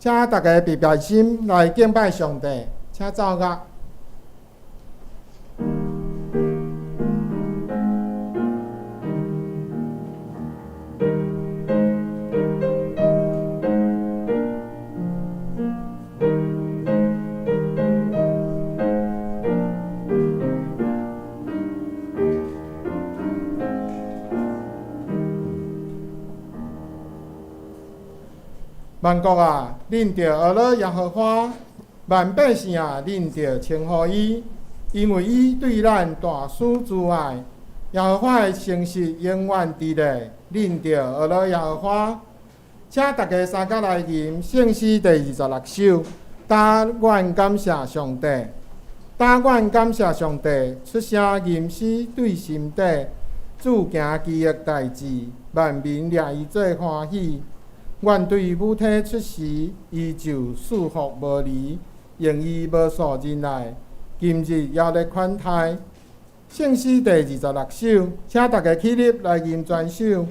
請大家閉閉心來敬拜上帝，請奏樂。萬國啊，恁著學樂耶和華；萬百姓啊，恁著稱呼伊，因為伊對咱大施慈愛。耶和華的誠實永遠佇咧，恁著學樂耶和華。請大家三甲來吟聖詩第26首，但願感謝上帝，但願感謝上帝，出聲吟詩對心底，主行奇異代誌，萬民掠伊做歡喜。願對母體出時，伊就賜福無離，用伊無數忍耐，今日猶咧款待。聖詩第26首，請大家起立來吟全首。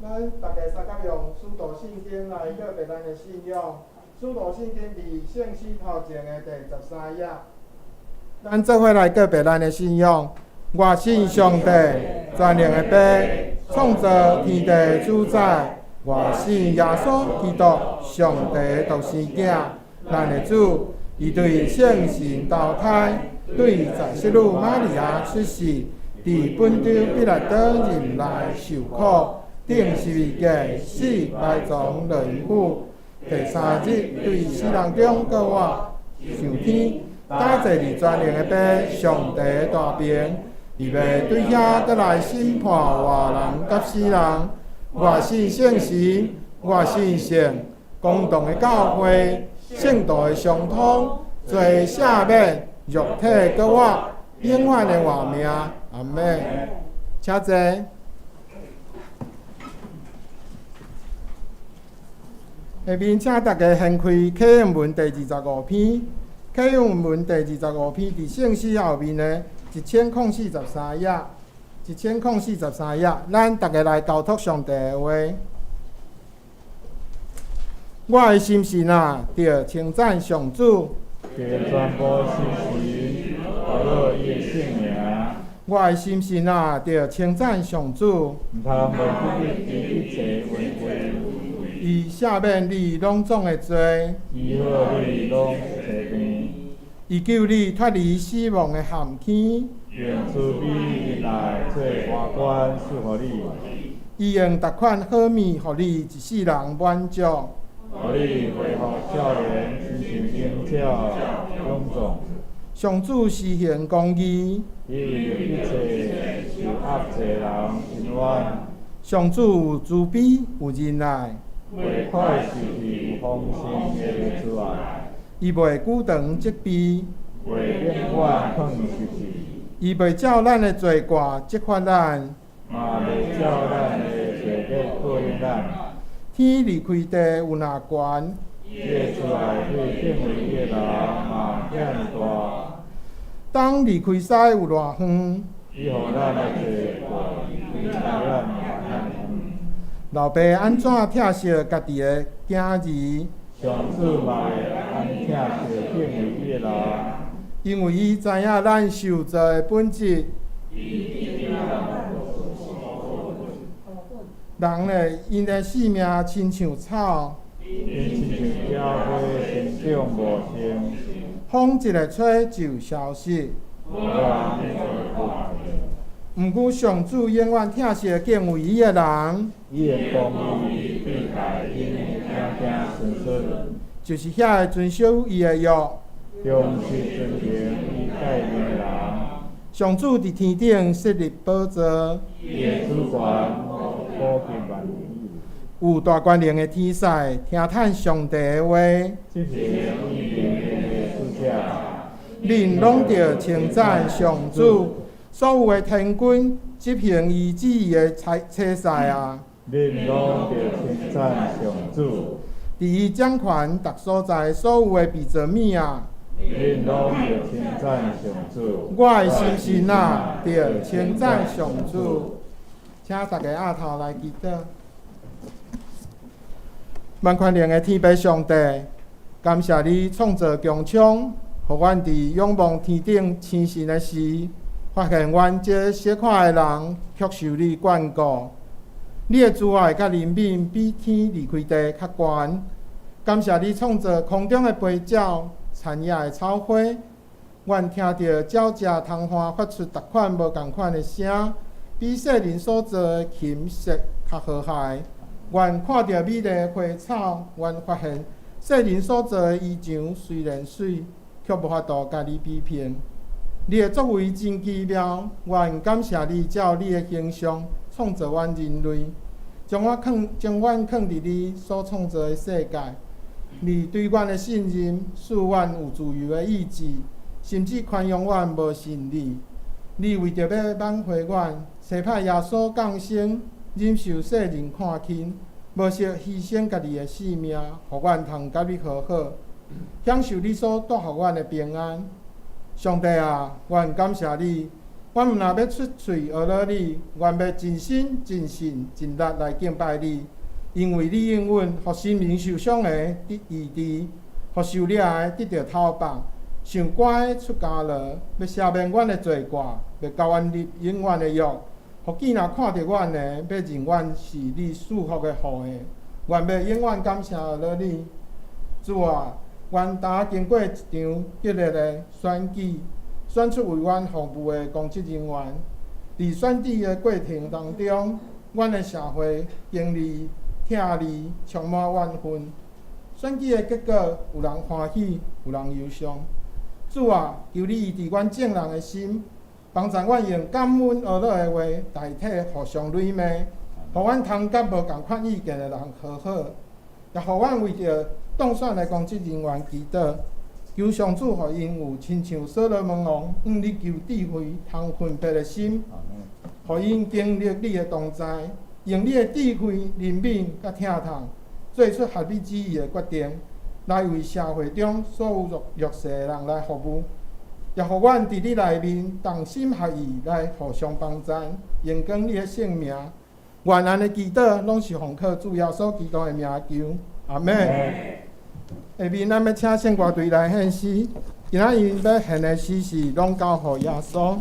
咱大家相佮用使徒信經來告白咱的信仰。使徒信經佇聖詩頭前的第13頁。咱做伙來告白咱的信仰。我信上帝，全能的父，創造天地主宰。我信耶穌基督，上帝的獨生囝，咱的主。伊對聖神投胎，對在聖女瑪利亞出世，佇本丟彼拉多忍耐受苦，釘十字架死埋葬落陰府，第三日對死人中復活，上天，搭坐佇全能的父上帝的大爿，伊欲對遐閣來審判活人佮死人。我信聖神，我信聖公同的教會，聖徒的相通，罪赦免，肉體復活，永遠的活命。阿們。請坐。下面請大家掀開啟應文第25篇，啟應文第二十五篇佇聖詩後面的1043頁。1043頁，咱逐家來交託上帝的話。我的心神啊，著稱讚上主。全部心神，阿樂伊的聖名。我的心神啊，著稱讚上主。毋通忘記伊一切恩惠。伊赦免你攏總的罪。醫好你攏一切病。伊救你脫離死亡的陷坑。用慈悲仁愛做王冠賜予你。伊用逐款好物，予你一世人滿足。予你恢復少年，親像鷹鳥勇壯。上主施行公義。伊為一切受壓制的人伸冤。上主有慈悲，有仁愛。袂快受氣，有豐盛的慈愛。伊袂久長責備。袂永遠囥十字。伊袂照咱的罪過責罰咱。嘛袂照咱的罪孽報應咱。天離開地有若懸？伊的慈愛對敬畏伊的人嘛遐爾大。東離開西有偌遠？伊予咱的罪過離咱嘛遐爾遠。老爸按怎疼惜家己的囝兒？上主嘛會按疼惜敬畏伊的人。因為伊知影咱受造的本質。人咧，𪜶的性命親像草。𪜶親像野花生長茂盛。風一个吹就消失。無人會毋過上主永遠疼惜敬畏伊的人。伊的公義對待𪜶子子孫孫。就是遐个遵守伊的約。忠實遵行伊誡命的人。上主佇天頂設立寶座。伊的主權普及萬民。有大權能的天使聽趁上帝的話。執行伊命令的使者。恁攏著稱讚上主，所有的天軍執行伊旨意的差使啊！恁攏著稱讚上主。佇伊掌權逐所在所有的被造物啊！恁攏著稱讚上主。我的心神啊，著稱讚上主。請大家徛頭來祈禱。萬權能的天父上帝，感謝你創造穹蒼，予阮佇仰望天頂星辰的時，發現阮這小可的人卻受你眷顧。你的慈愛佮憐憫比天離開地較懸。感謝你創造空中的飛鳥、田野的草花。阮聽著鳥食窗花發出逐款無仝款的聲，比世人所做的琴瑟較和諧。阮看著美麗的花草，阮發現世人所做的衣裳雖然媠，卻無法度佮你比拼。你的作為真奇妙，阮感謝你照你的形象創造阮人類，將阮囥佇你所創造的世界。你對阮的信任，賜阮有自由的意志，甚至寬容阮無信你。你為著欲挽回阮，差派耶穌降生，忍受世人看輕，無惜犧牲家己的性命，予阮通佮你和好，享受你所帶予阮的平安。上帝啊，阮感謝你，阮毋但欲出喙阿樂你，阮欲盡心、盡性、盡力來敬拜你，因為你應允，予心靈受傷的得醫治，予受掠的得著討放，受關的出監牢，欲赦免阮的罪過，欲佮阮立永遠的約，予囝若看著阮的，欲認阮是你賜福的後裔，阮欲永遠感謝阿樂你，主啊！阮今仔經過一場激烈的選舉，選出為阮服務的公職人員。佇選舉的過程當中，阮的社會經歷疼慄，充滿怨恨。選舉的結果，有人歡喜，有人憂傷。主啊，求你醫治阮眾人的心，幫助阮用感恩阿樂的話代替互相詈罵，予阮通佮無仝款意見的人和好，也予阮為著當選的公職人員祈禱，求上主予𪜶有親像所羅門王向你求智慧通分別的心，予𪜶經歷你的同在，用你的智慧、憐憫佮疼痛，做出合你旨意的決定，來為社會中所有弱勢的人來服務。也予阮佇你內面同心合意來互相幫贊，榮光你的聖名。願咱的祈禱攏是奉靠主耶穌基督的名求，阿們。下面咱欲請聖歌隊來獻詩，今仔日欲獻的詩是攏交予耶穌。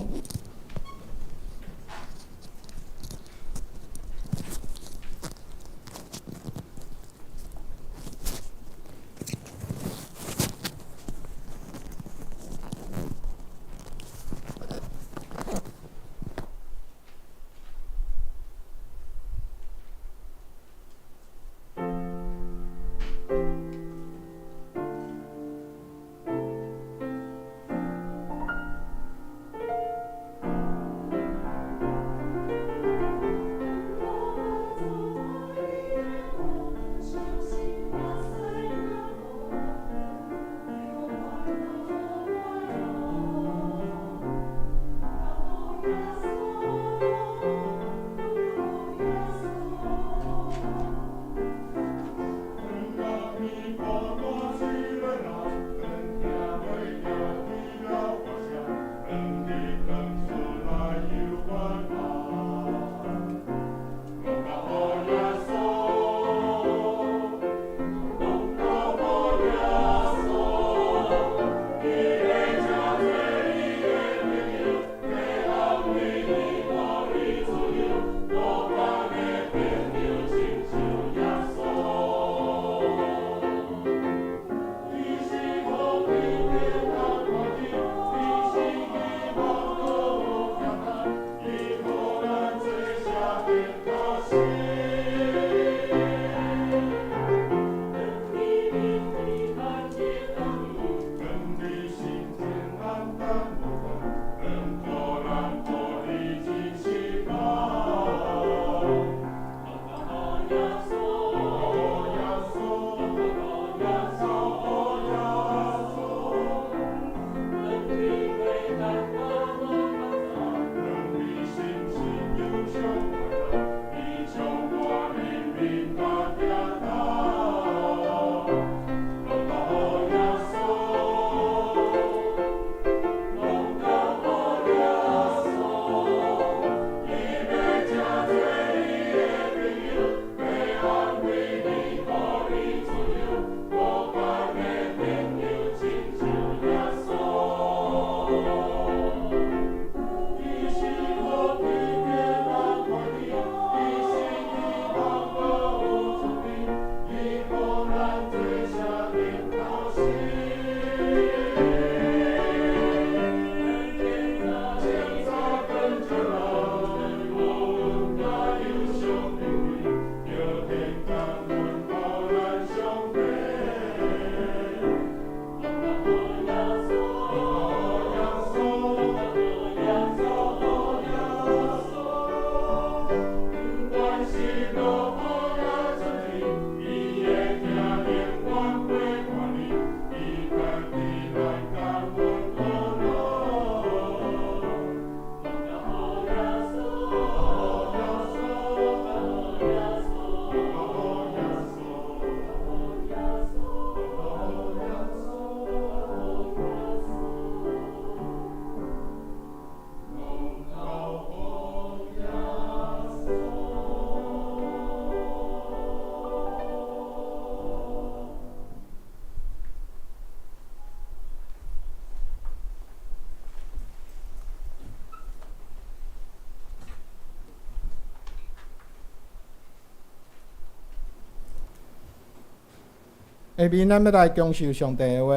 下面咱欲來享受上帝的話。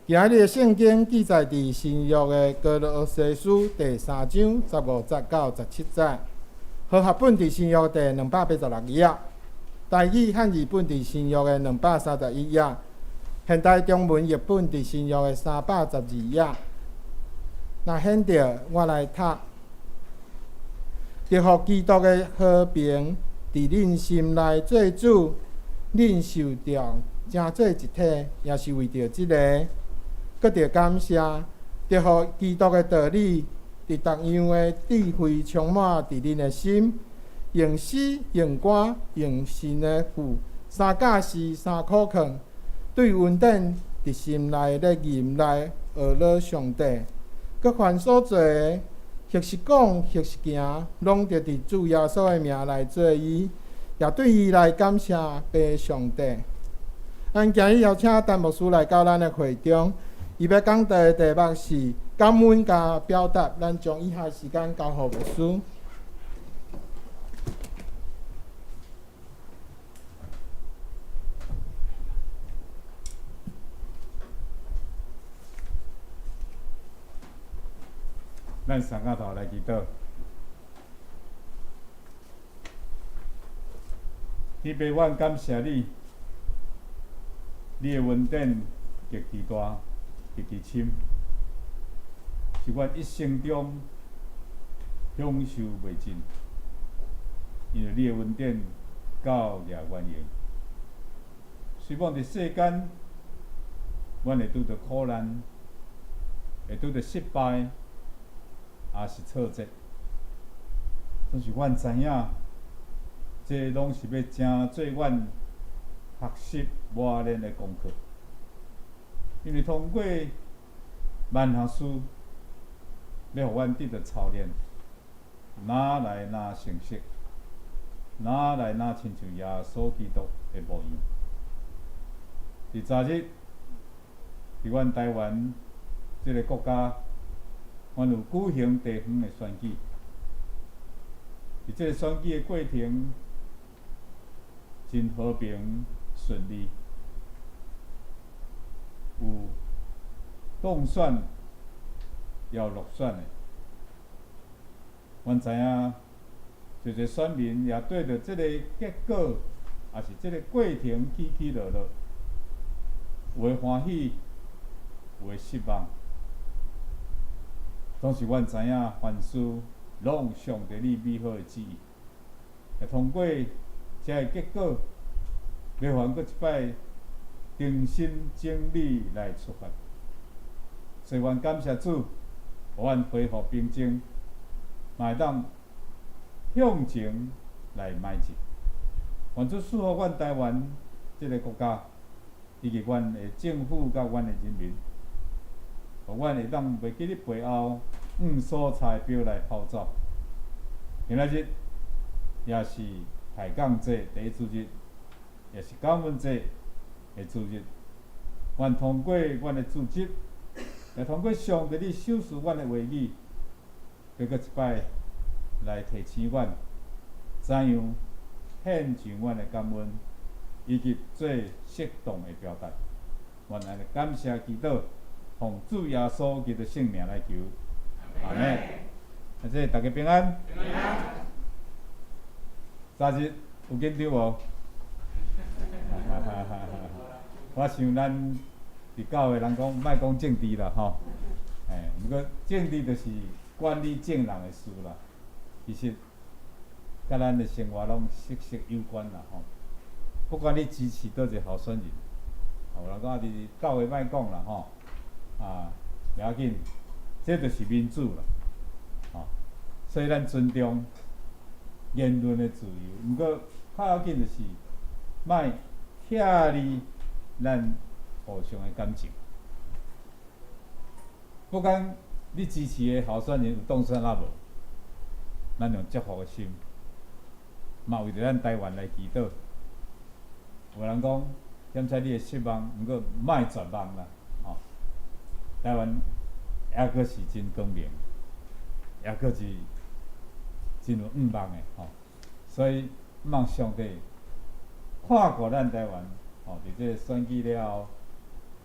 今仔日的聖經記載佇新約的歌羅西書第三章十五節到十七節，和合本佇新約第286頁，台語漢字本佇新約的231頁，現代中文譯本佇新約的312頁。若顯著我來讀，得予基督的和平佇恁心內做主，恁受召成做一體，也是為著這个。閣著感謝，得予基督的道理佇各樣的智慧充滿佇恁的心，用詩、用歌、用神的賦，三教示、三苦勸，對恩典佇心內咧吟來學学了上帝。閣凡所做的，或是講，或是行，攏著佇主耶穌的名來做伊，也對伊來感謝父上帝。咱今日邀請陳牧師來到咱的會中，伊欲講道的題目是感恩佮表達。咱將以下時間交予牧師。咱三跤頭來祈禱。天父，阮感謝你，你的恩典極其大，極其深，是阮一生中享受袂盡。因為你的恩典夠額源盈。雖罔佇世間，阮會拄著苦難，會拄著失敗，抑是挫折，總是阮知影，這攏是欲成做阮學習磨練的功課。因為通過萬項事，欲予阮得著操練，愈來愈成熟，愈來愈親像耶穌基督的模樣。佇昨日，佇阮台灣這个國家，阮有舉行地方的選舉。佇這个選舉的過程，真和平順利，有當選，也有落選的。阮知影，濟濟選民也對著這个結果，抑是這个過程起起落落，有的歡喜，有的失望。總是阮知影，凡事攏有上帝你美好的旨意。會通過這个結果，欲予阮閣一擺重新整理來出發。所以，阮感謝主，予阮恢復平靜，嘛會當向前來邁進。願主賜福阮台灣這个國家，以及阮的政府佮阮的人民。予阮會當袂記得背後向所差的標來跑走。今仔日也是抬槓節第一主日，也是感恩節的主日。願通過阮的主日，也通過上帝你賞賜阮的話語，閣閣一擺來提醒阮，怎樣獻上阮的感恩，以及做適當的表達。阮按呢感謝祈禱。奉主耶穌基督聖名來求，阿們。啊，這大家平安。平安。昨日有緊張無？我想咱佇教會人講，莫講政治啦，吼。欸，毋過政治就是管理眾人的事啦。其實，佮咱的生活攏息息有關啦，吼。不管你支持佗一个候選人，有人講啊，佇教會莫講啦，吼。啊，袂要緊，這就是民主啦，吼，所以咱尊重言論的自由。毋過較要緊就是莫拆離咱互相的感情。不管你支持的候選人有當選抑無，咱用祝福的心，嘛為著咱台灣來祈禱。有人講，檢測你會失望，毋過莫絕望啦。台灣抑閣是真光明，抑閣是真有向望的吼，所以望上帝看顧咱台灣吼，佇這个選舉了後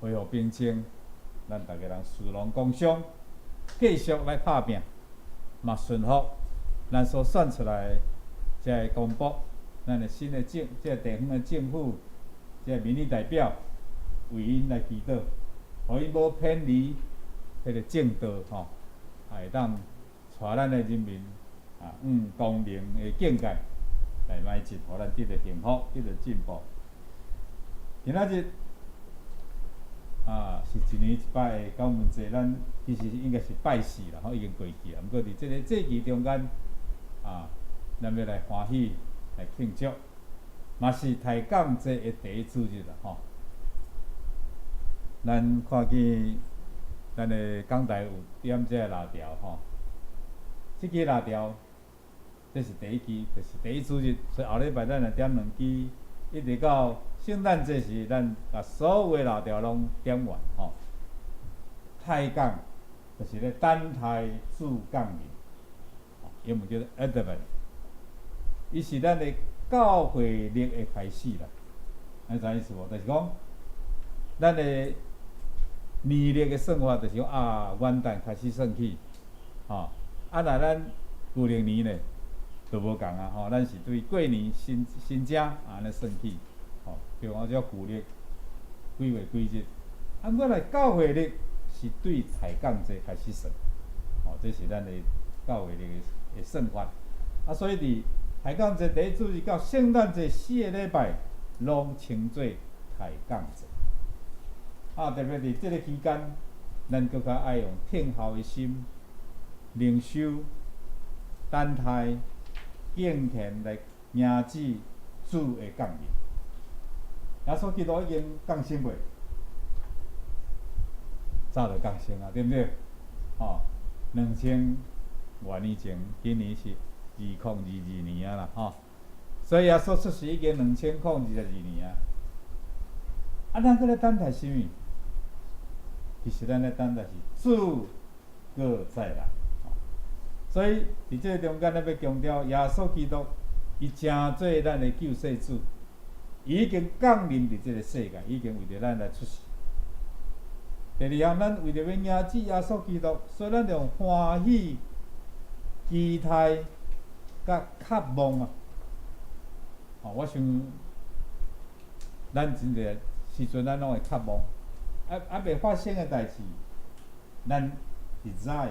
恢復平靜，咱逐家人士農工商繼續來拍拚，嘛順服咱所選出來的這个公僕，咱的新的政，這个地方的政府，這个民意代表，為𪜶來祈禱。予𪜶無偏離彼个正道吼，也會當帶咱的人民啊，向光明的境界來邁進，予咱得著幸福，得著進步。今仔日啊，是一年一擺的感恩節，咱其實應該是拜四啦，吼，已經過去啊。毋過佇這个節期中間啊，咱欲來歡喜來慶祝，嘛是抬槓節的第一主日啦，吼。咱看見咱的講台有點這个蠟條吼，這支蠟條，這是第一支，就是第一主日，所以後禮拜咱來點兩支，一直到聖誕節時，咱共所有的蠟條攏點完吼。抬降就是咧等待主降臨，英文叫做 Advent，伊是咱的教會曆的開始啦。按呢知影意思無？就是講，咱的年曆的算法就是講啊，元旦開始算起，吼。啊，若咱舊曆年咧，就無仝啊，吼。咱是對過年新新正按呢算起，吼。比如講這舊曆幾月幾日，啊，毋過來教會曆是對抬降節開始算，吼，這是咱的教會曆的算法。啊，所以佇抬降節第一主日到聖誕節四个禮拜，攏稱做抬降節。啊，特別佇這个期間，咱閣較愛用等候的心、靈修、等待、敬虔來迎接主的降臨。耶穌基督已經降生未？早就降生啊，對毋對？吼，兩千外年前，今年是2022年啊啦，吼。所以耶穌出世已經2022年啊。啊，咱閣咧等待啥物？其實咱咧等待是主閣再來。所以佇這个中間，咱欲強調耶穌基督，伊成做咱的救世主，伊已經降臨佇這个世界，已經為著咱來出世。第二項，咱為著欲迎接耶穌基督，所以咱用歡喜、期待、佮渴望啊！哦，我想，咱真濟時陣，咱攏會渴望，啊猶未發生的代誌，咱 desire，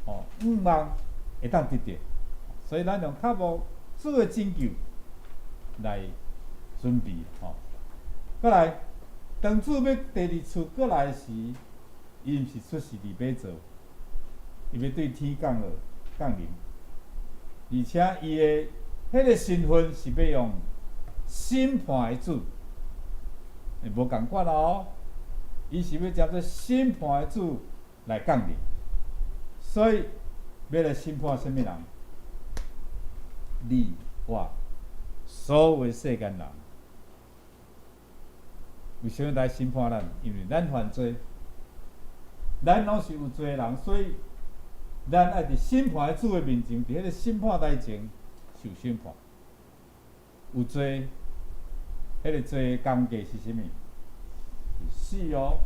哦，向望會當得著，所以咱用渴望主的拯救來準備，吼。閣來，當主欲第二次閣來時，伊毋是出世佇馬槽，伊欲對天降落降臨，而且伊的彼个身份是欲用審判的主，會無仝款哦。伊是欲成做審判的主來降臨，所以欲來審判啥物人？你我所有的世間人。為啥物來審判咱？因為咱犯罪，咱攏是有罪的人，所以咱愛佇審判的主的面前，佇彼个審判台前受審判。有罪，彼个罪的工價是啥物？是死哦。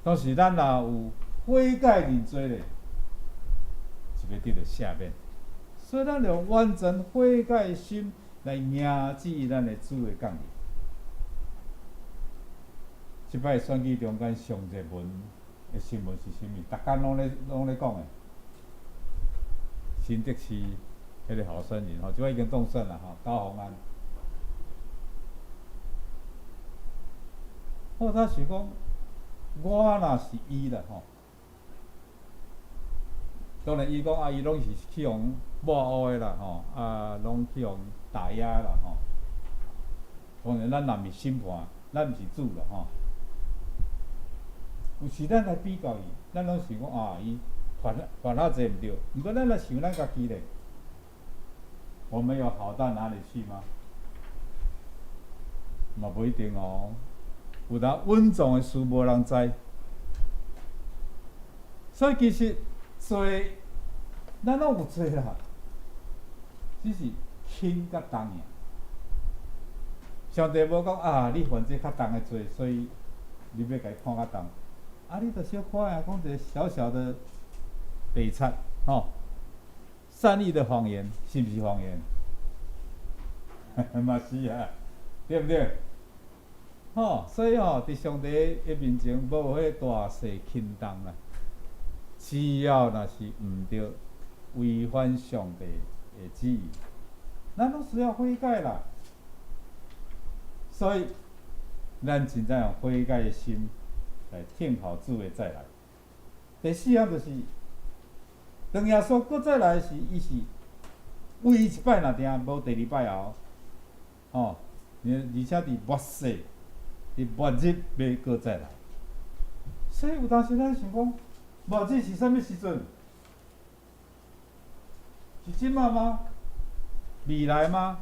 但是咱若有悔改認罪咧，就欲得著赦免。所以咱用完全悔改的心來迎接咱的主的降臨。這擺選舉中間上熱門的新聞是啥物？逐工攏咧講的。新竹市彼个候選人吼，這擺已經當選啦吼，高虹安。我早想講，我若是伊啦吼，當然伊講啊，伊攏是去予抹烏的啦吼，啊，攏去予打壓啦吼。當然，咱若毋是審判，咱毋是主啦吼。有時咱來比較伊，咱攏想講啊，伊犯遐濟毋對，毋過咱來想咱家己咧，我們有好到哪裡去嗎？嘛無一定哦。有當隱藏的事無人知，所以其實罪，咱攏有罪啦，只是輕佮重爾。上帝無講啊，你犯這較重的罪，所以你欲共伊判較重。啊，你著小可啊，講一个小小的白賊，吼，善意的謊言是毋是謊言？嘛是啊，對毋對？吼，所以吼，佇上帝的面前，無彼大細輕重啦。只要若是毋著違反上帝的旨意，咱攏需要悔改啦。所以，咱真正用悔改的心來等候主的再來。第四項就是，當耶穌閣再來時，伊是唯一一擺爾定，無第二擺哦。吼，而且佇末世，佇末日欲閣再來，所以有當時咱想講，末日是啥物時陣？是這馬嗎？未來嗎？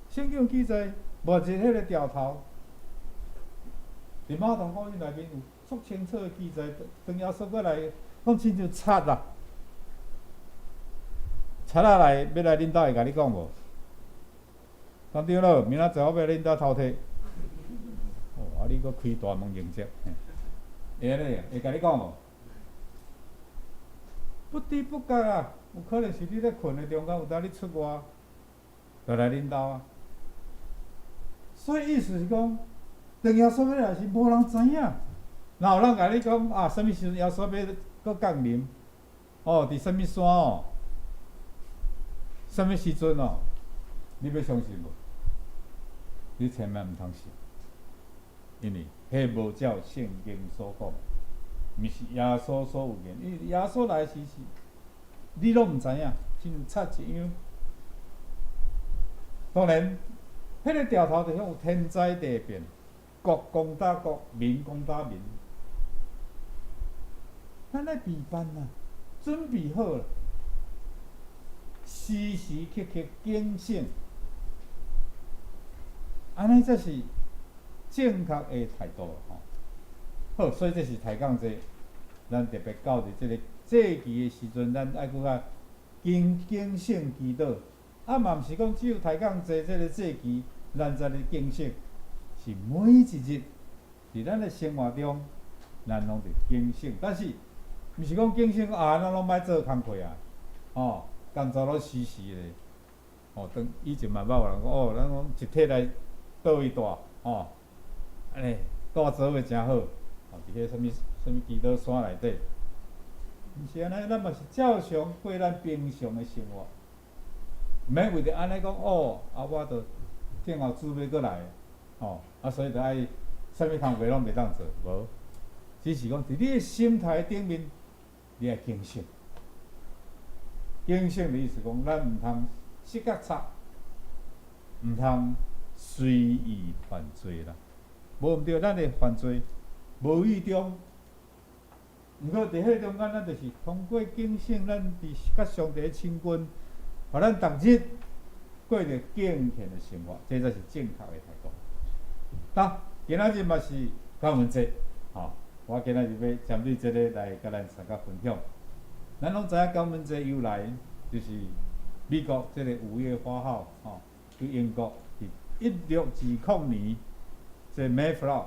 聖經記載，末日彼個兆頭，佇馬太福音內面有足清楚的記載。當耶穌閣來，講親像賊啦，賊仔來欲來恁兜會共你講無？董長老，明仔載我欲來恁兜偷提。哦，啊你閣開大門迎接，會按呢？會共你講無？不知不覺啊，有可能是你咧睏的中間，有當你出外，就來恁兜啊。所以意思是講，當耶穌欲來時，無人知影。若有人共你講啊，啥物時陣耶穌欲閣降臨？哦，佇啥物山哦？啥物時陣哦？你欲相信無？你千萬毋通信，因為彼無照聖經所講，毋是耶穌所預言。因為耶穌來時是，你攏毋知影，親像賊一樣。當然，彼個兆頭就像有天災地變，國攻打國，民攻打民。咱愛備辦啊，準備好啦，時時刻刻警醒，按呢才是正確的態度吼。好，所以這是抬槓祭，咱特別到佇這个祭期的時陣，咱愛閣較警醒祈禱。啊，嘛毋是講只有抬槓祭這个祭期，咱才咧警醒，是每一日佇咱的生活中，咱攏佇警醒。但是，毋是講警醒啊，咱攏莫做工課啊，吼，工作攏死死的，吼，當以前嘛捌有人講，哦，咱講一體來倒位蹛，吼，按呢蹛做伙誠好，吼，佇彼啥物啥物祈禱山內底，毋是按呢，咱嘛是照常過咱平常的生活，毋免為著按呢講，哦，啊，我著等候主欲閣來，吼，啊，所以著愛啥物工課攏袂當做，無，只是講佇你的心態頂面，你愛警醒。警醒的意思講，咱毋通失覺察，毋通隨意犯罪啦。無毋對，咱會犯罪，無意中。毋過佇彼個中間，咱就是通過警醒，咱佇佮上帝親近，予咱逐日過著敬虔的生活，這才是正確的態度。好，今仔日嘛是感恩節，吼，我今仔日欲針對這个來佮咱三個分享。咱攏知影感恩節由來，就是美國這个五月花號，吼，對英國佇1620年，這 Mayflower，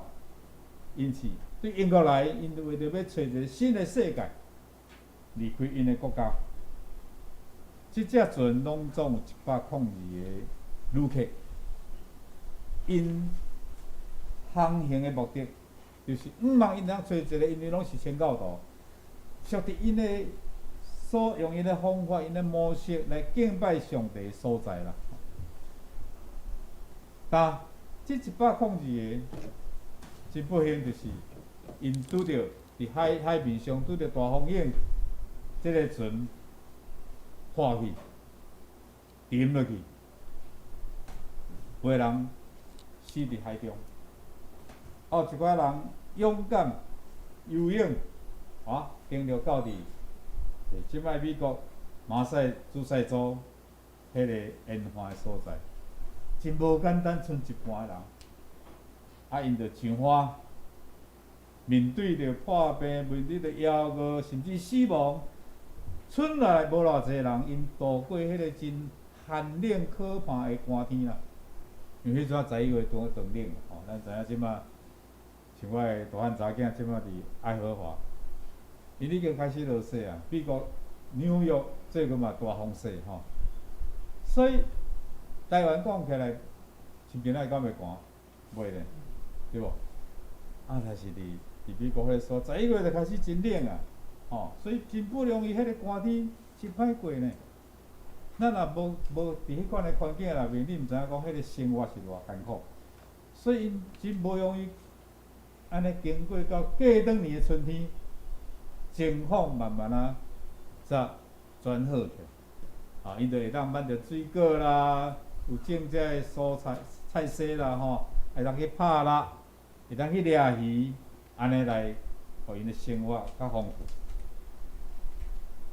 因此對英國來，𪜶為著欲揣一个新的世界，離開𪜶的國家。這隻船攏總有102個旅客，𪜶航行的目的，就是向望𪜶通揣一个，因為攏是清教徒，屬佇𪜶的所用𪜶的方法、𪜶的模式來敬拜上帝的所在啦。但這102個，真不幸就是𪜶拄著佇海面上拄著大風湧，這个船破去，沉落去，有的人死佇海中，有一寡人勇敢游泳，啊，登陸到佇這擺美國馬賽諸塞州彼个沿岸的所在，真無簡單，賰一半的人，啊，𪜶就上岸，面對著破病，面對著枵餓，甚至死亡，賰來無偌濟人，𪜶度過彼个真寒冷可怕的寒天啦。因為彼陣11月拄當冷，吼，咱知影這馬像我的大漢查囝這馬佇愛荷華，𪜶已經開始落雪啊。美國紐約最近嘛大風雪吼，所以台灣講起來，是今仔日敢袂寒？袂咧，對無？啊，但是佇美國彼个所在，11月就開始真冷啊，吼，所以真不容易，彼个寒天真歹過呢。咱若無佇彼款的環境內面，你毋知影講彼个生活是偌艱苦，所以𪜶真無容易按呢經過到過轉年的春天，情況慢慢仔才轉好起來。啊，𪜶就會當挽著水果啦，有種這个蔬菜菜蔬啦吼，會當去拍獵，會當去掠魚，按呢來，予𪜶的生活較豐富。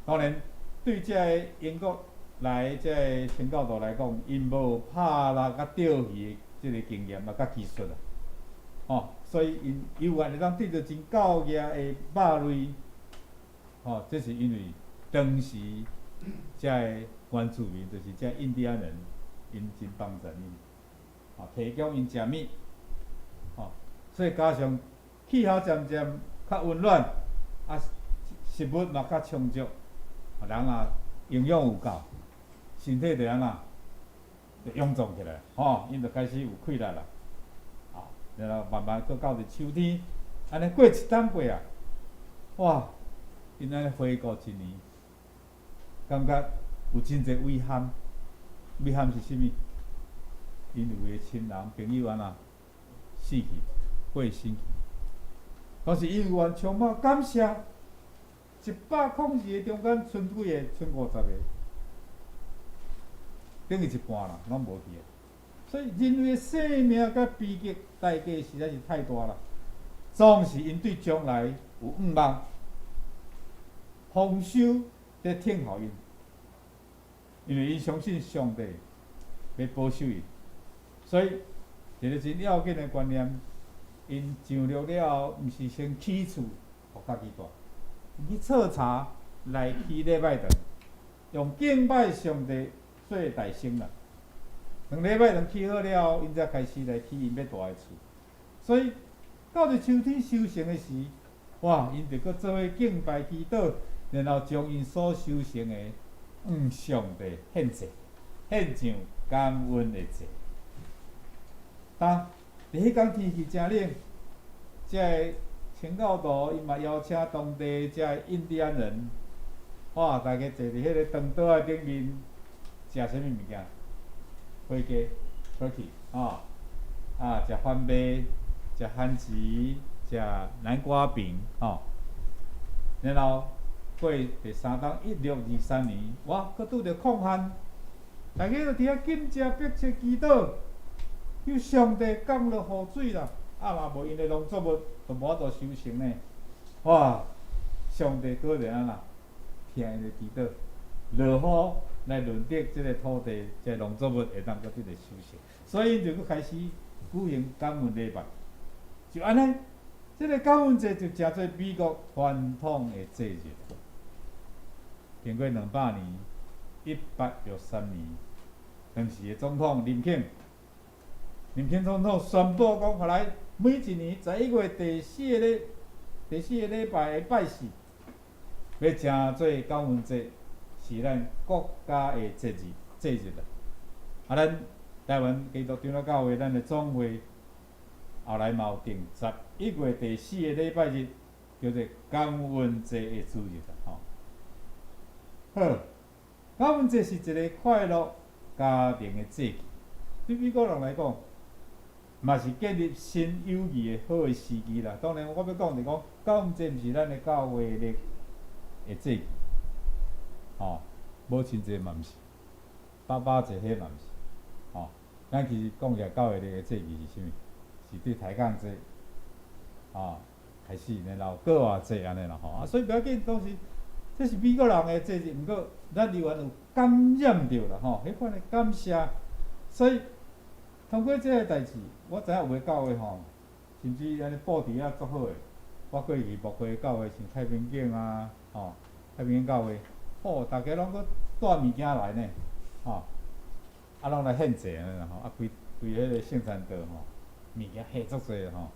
當然，對這个英國來這个清教徒來講，𪜶無拍獵佮釣魚的這个經驗啊，佮技術啊，吼，所以𪜶猶原會當得著真高額的肉類，吼，這是因為當時這个原住民，就是這印第安人，𪜶真幫助𪜶，吼，提供𪜶食物，吼，所以加上氣候漸漸較溫暖，啊，食物嘛較充足，人啊營養有夠，身體就按怎，就勇壯起來，吼，𪜶就開始有氣力啦，啊，然後慢慢閣到佇秋天，按呢過一冬過啊，哇，𪜶按呢回顧一年，感覺有真濟遺憾，遺憾是啥物？𪜶有的親人朋友按怎死去，過身去，但是𪜶猶原充滿感謝。102個中間賰幾个？賰50個，等於一半啦，攏無去啊。所以人類的生命佮悲劇代價實在是太大啦。總是𪜶對將來有向望，豐收佇等候𪜶，因為𪜶相信上帝欲保守𪜶，所以一个真要緊的觀念，𪜶上落了後，毋是先起厝，予家己住。去徹查來起禮拜堂，用敬拜上帝做代先啦。當禮拜堂起好了後，𪜶才開始來起𪜶欲住的厝。所以到佇秋天收成的時，哇！𪜶就閣做伙敬拜祈禱，然後將𪜶所收成的向上帝獻祭，獻上感恩的祭。當佇彼工天氣誠冷，這个清教徒伊嘛邀請當地這个印第安人，哇！大家坐佇彼个長桌仔頂面，食啥物物件？火雞，turkey，吼，啊，食番麥，食番薯，食南瓜餅，吼。然後過第三冬，1623年，哇！閣拄著礦旱，大家就佇遐禁食、迫切祈禱，求上帝降落雨水啦。啊，若無𪜶的農作物，就無法度收成呢。哇！上帝果然按怎，聽𪜶的祈禱，落雨來潤澤這个土地，這個農作物會當閣得著收成。所以𪜶就閣開始舉行感恩禮拜。就按呢，這个感恩節就成做美國傳統的節日。經過200年，1863年，當時的總統林肯，林肯總統宣布講，予來每一年11月第四个禮拜的拜四，欲成做感恩節，是咱國家的節日節日啦。啊，咱台灣基督長老教會，咱的總會後來嘛有定十一月第四个禮拜日，叫做感恩節的主日啦。吼，好，感恩節是一个快樂家庭的節期，對美國人來講，嘛是建立新友誼的好的時機啦。當然，我欲講就講，感恩節毋是咱的教會曆的節期，吼，母親節嘛毋是，爸爸節彼嘛毋是，吼。咱其實講起來，教會曆的節期是啥物？是對抬槓節，吼，開始，然後過活節按呢啦，吼。啊，所以無要緊，當時這是美國人的節日，毋過咱猶原有感染著啦，吼，彼款的感謝，所以通過這个代誌，我知影有的教會吼，甚至按呢布置啊足好的。我過去牧會教會，像太平景啊，吼，太平景教會，吼，逐家攏閣帶物件來呢，吼，啊，攏來獻祭按呢啦，吼，啊，規規彼个聖餐桌吼，物件獻足濟吼，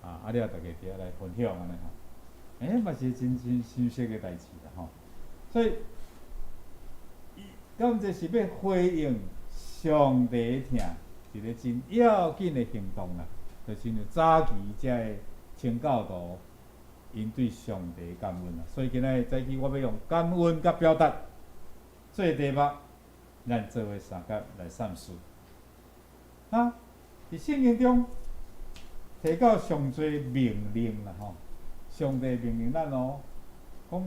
啊，啊了，逐家佇遐來分享按呢吼，欸，嘛是真真相惜的代誌啦，吼，所以，感恩節是欲回應上帝的疼，一个真要緊的行動啦，就親像早期這个清教徒，𪜶對上帝感恩啦。所以今仔日早起我欲用感恩佮表達做題目，咱做伙相佮來散思。啊，佇聖經中提到上濟命令啦，吼，上帝命令咱哦，講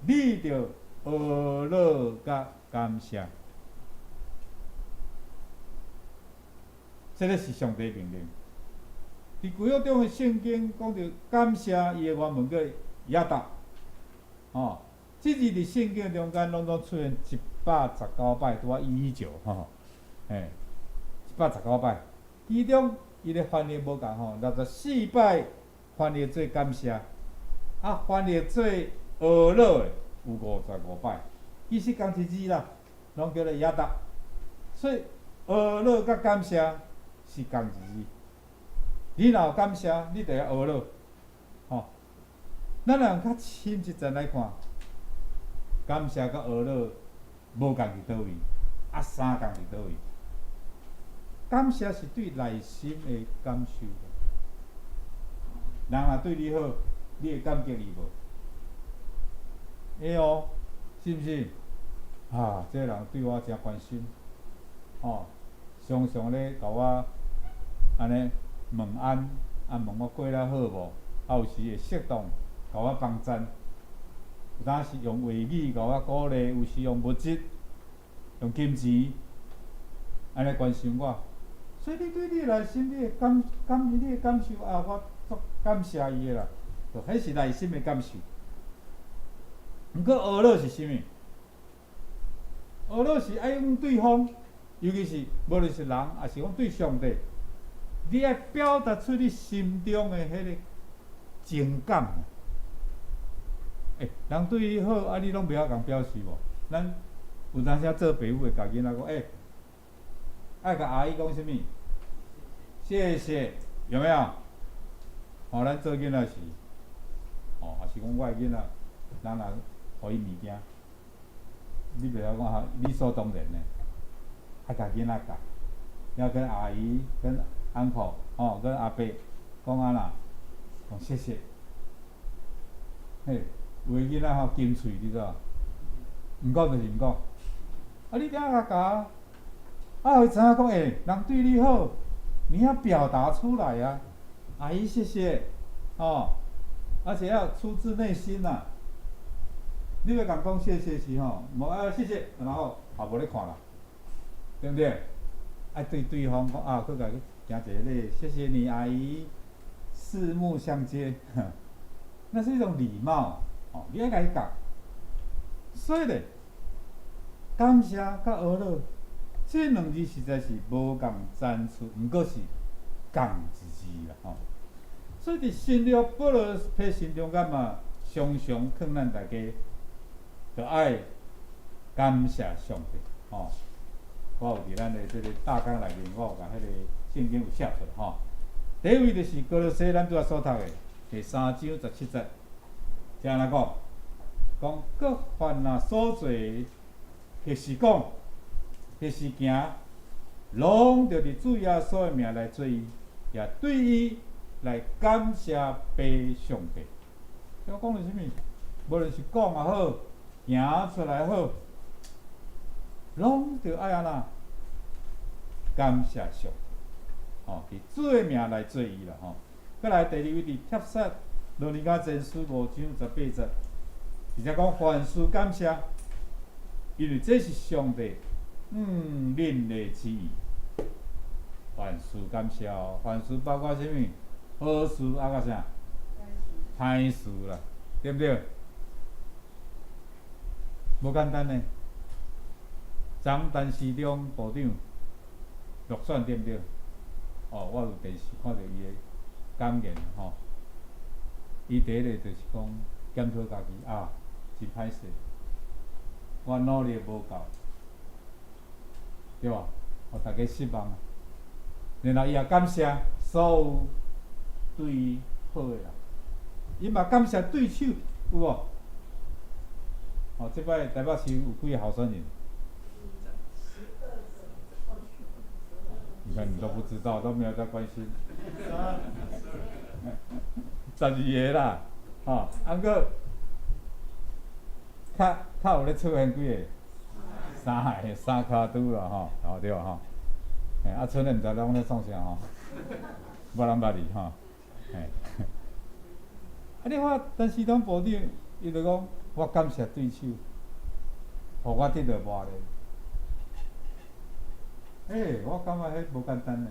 你著呵樂佮感謝，這个是上帝命令。佇舊約中的聖經講著感謝，伊的原文叫亞達，吼，這字佇聖經中間攏總出現119擺，拄仔119吼，嘿，119擺，其中伊的翻譯無仝吼，64擺翻譯做感謝，啊，翻譯做呵咾的有55擺，其實仝一字啦，攏叫做亞達，所以呵咾佮感謝是仝一字。你若有感謝，你就會呵咾，吼。咱若用較深一層來看，感謝佮呵咾無仝佇佗位，啊，相仝佇佗位。感謝是對內心的感受。人若對你好，你會感激伊無？會哦，是毋是？啊，這個人對我誠關心，吼，常常咧共我按呢問安，啊問我過了好無？啊有時會適當共我幫贊，有當時用話語共我鼓勵，有時用物質、用金錢，按呢關心我。所以你對你內心，你會感感，你會感受啊，我足感謝伊的啦，就彼是內心的感受。毋過呵咾是啥物？呵咾是愛向對方，尤其是無論是人，抑是講對上帝，你愛表達出你心中的彼个情感。欸，人對你好，啊，你攏袂曉共表示無？咱有當時做爸母會共囡仔講，欸，愛共阿姨講啥物？謝謝，有沒有？吼，咱做囡仔時，吼，抑是講我的囡仔，人若予伊物件，你袂曉講哈，理所當然的，愛共囡仔教，要跟阿姨、跟 uncle，吼，跟阿伯講按怎，講謝謝。嘿，有的囡仔吼金喙，你知無？毋講就是毋講。啊，你著愛共教，啊，予伊知影講，欸，人對你好，你要表達出來啊。阿姨謝謝，哦，而且要出自內心吶。你欲共講謝謝時吼，無啊謝謝，然後也無咧看啦，對毋對？愛對對方講啊，閣共伊行一个禮，謝謝你阿姨，四目相接，那是一種禮貌，哦，你愛共伊教。所以咧，感謝佮呵咾，這兩字實在是無仝層次，毋過是仝一字啦，吼。所以佇新約保羅批信中間嘛，常常勸咱大家，著愛感謝上帝，吼。我有佇咱的這個大綱內面，我有共彼个聖經有寫出來，吼。第一位就是歌羅西，咱拄仔所讀的第三章17節，是按怎講？講各凡若所做，或是講，或是行，攏著佇主耶穌的名來做伊，也對伊來感謝父上帝。這講的啥物？無論是講也好，行出來好，攏著愛按怎？感謝上帝，吼，佇主的名來做伊啦，吼。閣來第二位佇帖撒羅尼迦前書5章18節，而且講凡事感謝，因為這是上帝恁的旨意。凡事感謝哦，凡事包括啥物？好事啊，閣啥？歹事啦，對毋對？無簡單呢。昨陳時中部長落選對毋對？哦，我有電視看著伊的感言吼。伊第一个就是講檢討家己啊，真歹勢，我努力無夠，對無？予大家失望。然後伊也感謝所有對伊好的人，伊嘛感謝對手，有無？哦，這擺台北市有幾个候選人？你看你都不知道，都沒有在關心。12个啦，吼，啊，毋過較較有咧出現幾个？三个，三跤拄啦，吼，哦對吼。嘿，啊，賰的毋知攏咧創啥吼，無人捌伊吼，嘿。啊，你看陳時中部長，伊就講，我感謝對手，予我得著磨練。欸，我感覺彼無簡單呢，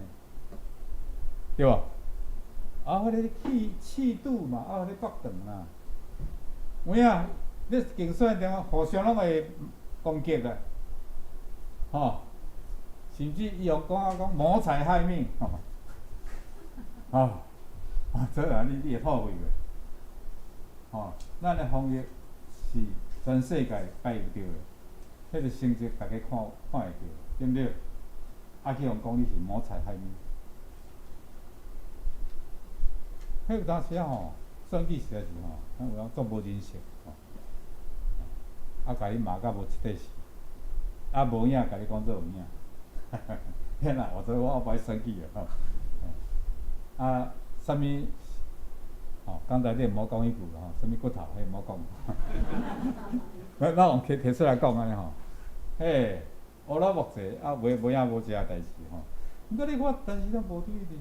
對無？啊，彼个氣氣度嘛，啊，彼個角長啦。有影，你競選中互相攏會攻擊啊，吼，甚至伊用講啊講謀財害命，吼，啊，啊，這啊你會後悔袂？吼，咱的防疫是全世界擺有著的，彼個成績大家看看會著，對毋對？啊，去予講你是謀財害命，彼有當時仔吼，選舉實在是吼，咱有影足無人性吼，啊，共你罵甲無徹底死，啊，無影共你講做有影，彼若換做我，我無愛選舉啊吼，啊，啥物？吼，剛才你毋好講彼句啦吼，啥物骨頭，彼毋好講。我用提提出來講按呢吼，嘿，烏老木濟啊，無無影無食的代誌吼。毋過你看，但是咱無對哩，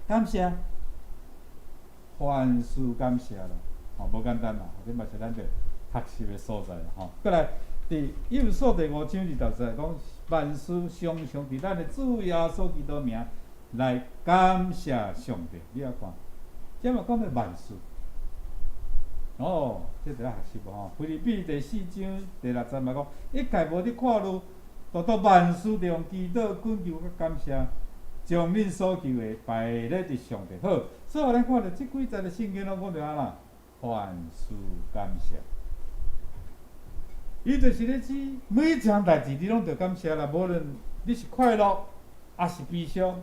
感謝，凡事感謝啦，吼，無簡單啦，這嘛是咱著學習的所在啦，吼。閣來，佇以弗所第五章二十節講，萬事常常佇咱的主耶穌基督名來感謝上帝。你愛看，這嘛講著萬事。哦，這著愛學習吼。腓立比第四章第六節嘛講，一概無咧掛慮，獨獨萬事著用祈禱、懇求佮感謝，將恁所求的擺咧佇上帝。好，所以咱看著這幾節的聖經攏講著按怎？凡事感謝。伊就是咧指每一項代誌，你攏著感謝啦。無論你是快樂，抑是悲傷。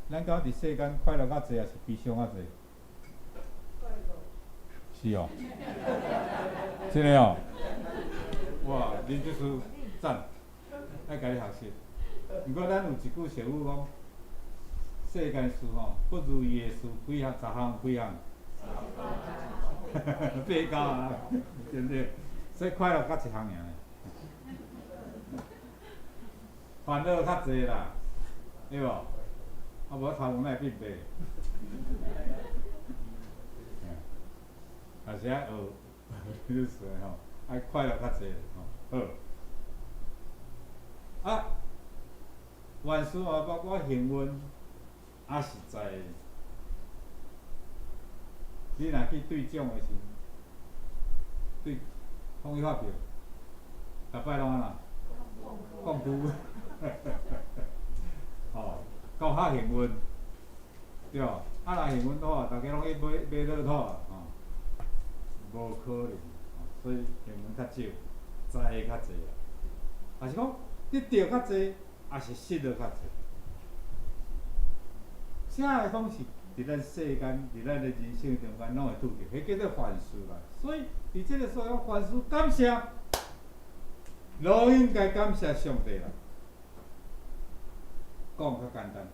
咱感覺佇世間快樂較濟，抑是悲傷較濟？是哦，真的哦。哇，恁這次讚，愛共你學習。毋過咱有一句俗語講，世間事吼，不如意的事幾項？十項幾項？八九啊，對毋對？所以快樂才一項爾，煩惱較濟啦，對無？啊無頭毛哪會變白？也是愛學，就是吼，愛快樂較濟吼，好。啊，萬事嘛，包括幸運，也是在你若去兌獎的時，對，恭喜發票，逐擺攏按怎？講句，吼，夠較幸運，對無？啊，若幸運拄啊，逐家攏去買買樂透啊，吼，無可能，所以幸運較少，災較濟啦。抑是講得著較濟，抑是失落較濟？啥個攏是佇咱世間，佇咱的人生中間攏會拄著，彼叫做凡事啦。所以佇這個所在，凡事感謝，攏應該感謝上帝啦。講較簡單，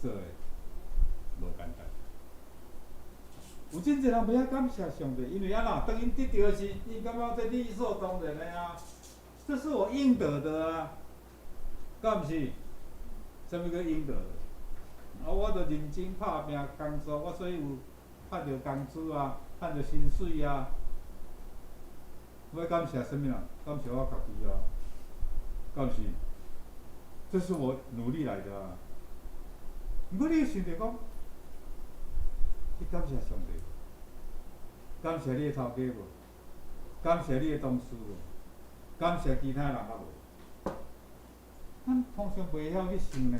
做的無簡單。有真濟人袂曉感謝上帝，因為按怎？當𪜶得著的時，𪜶感覺這理所當然的啊，這是我應得的啊，敢毋是？啥物叫應得的？啊，我著認真拍拚工作，我所以有趁著工資啊，趁著薪水啊。我欲感謝啥物人？感謝我家己啊，敢毋是？這是我努力來的啊。毋過你有想著講，去感謝上帝，感謝你的頭家無？感謝你的同事無？感謝其他人啊無？咱通常袂曉去想呢，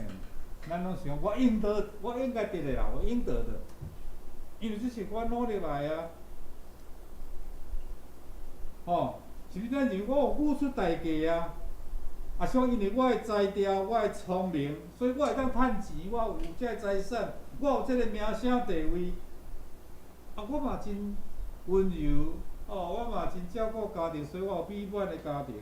咱攏想我應得，我應該得的啦，我應得的，因為這是我努力來啊。吼，是毋是咱認為我有付出代價啊？啊，是講因為我的才調，我的聰明，所以我會當趁錢，我有這个財產，我有這个名聲地位。啊，我嘛真溫柔，哦，我嘛真照顧家庭，所以我有美滿的家庭。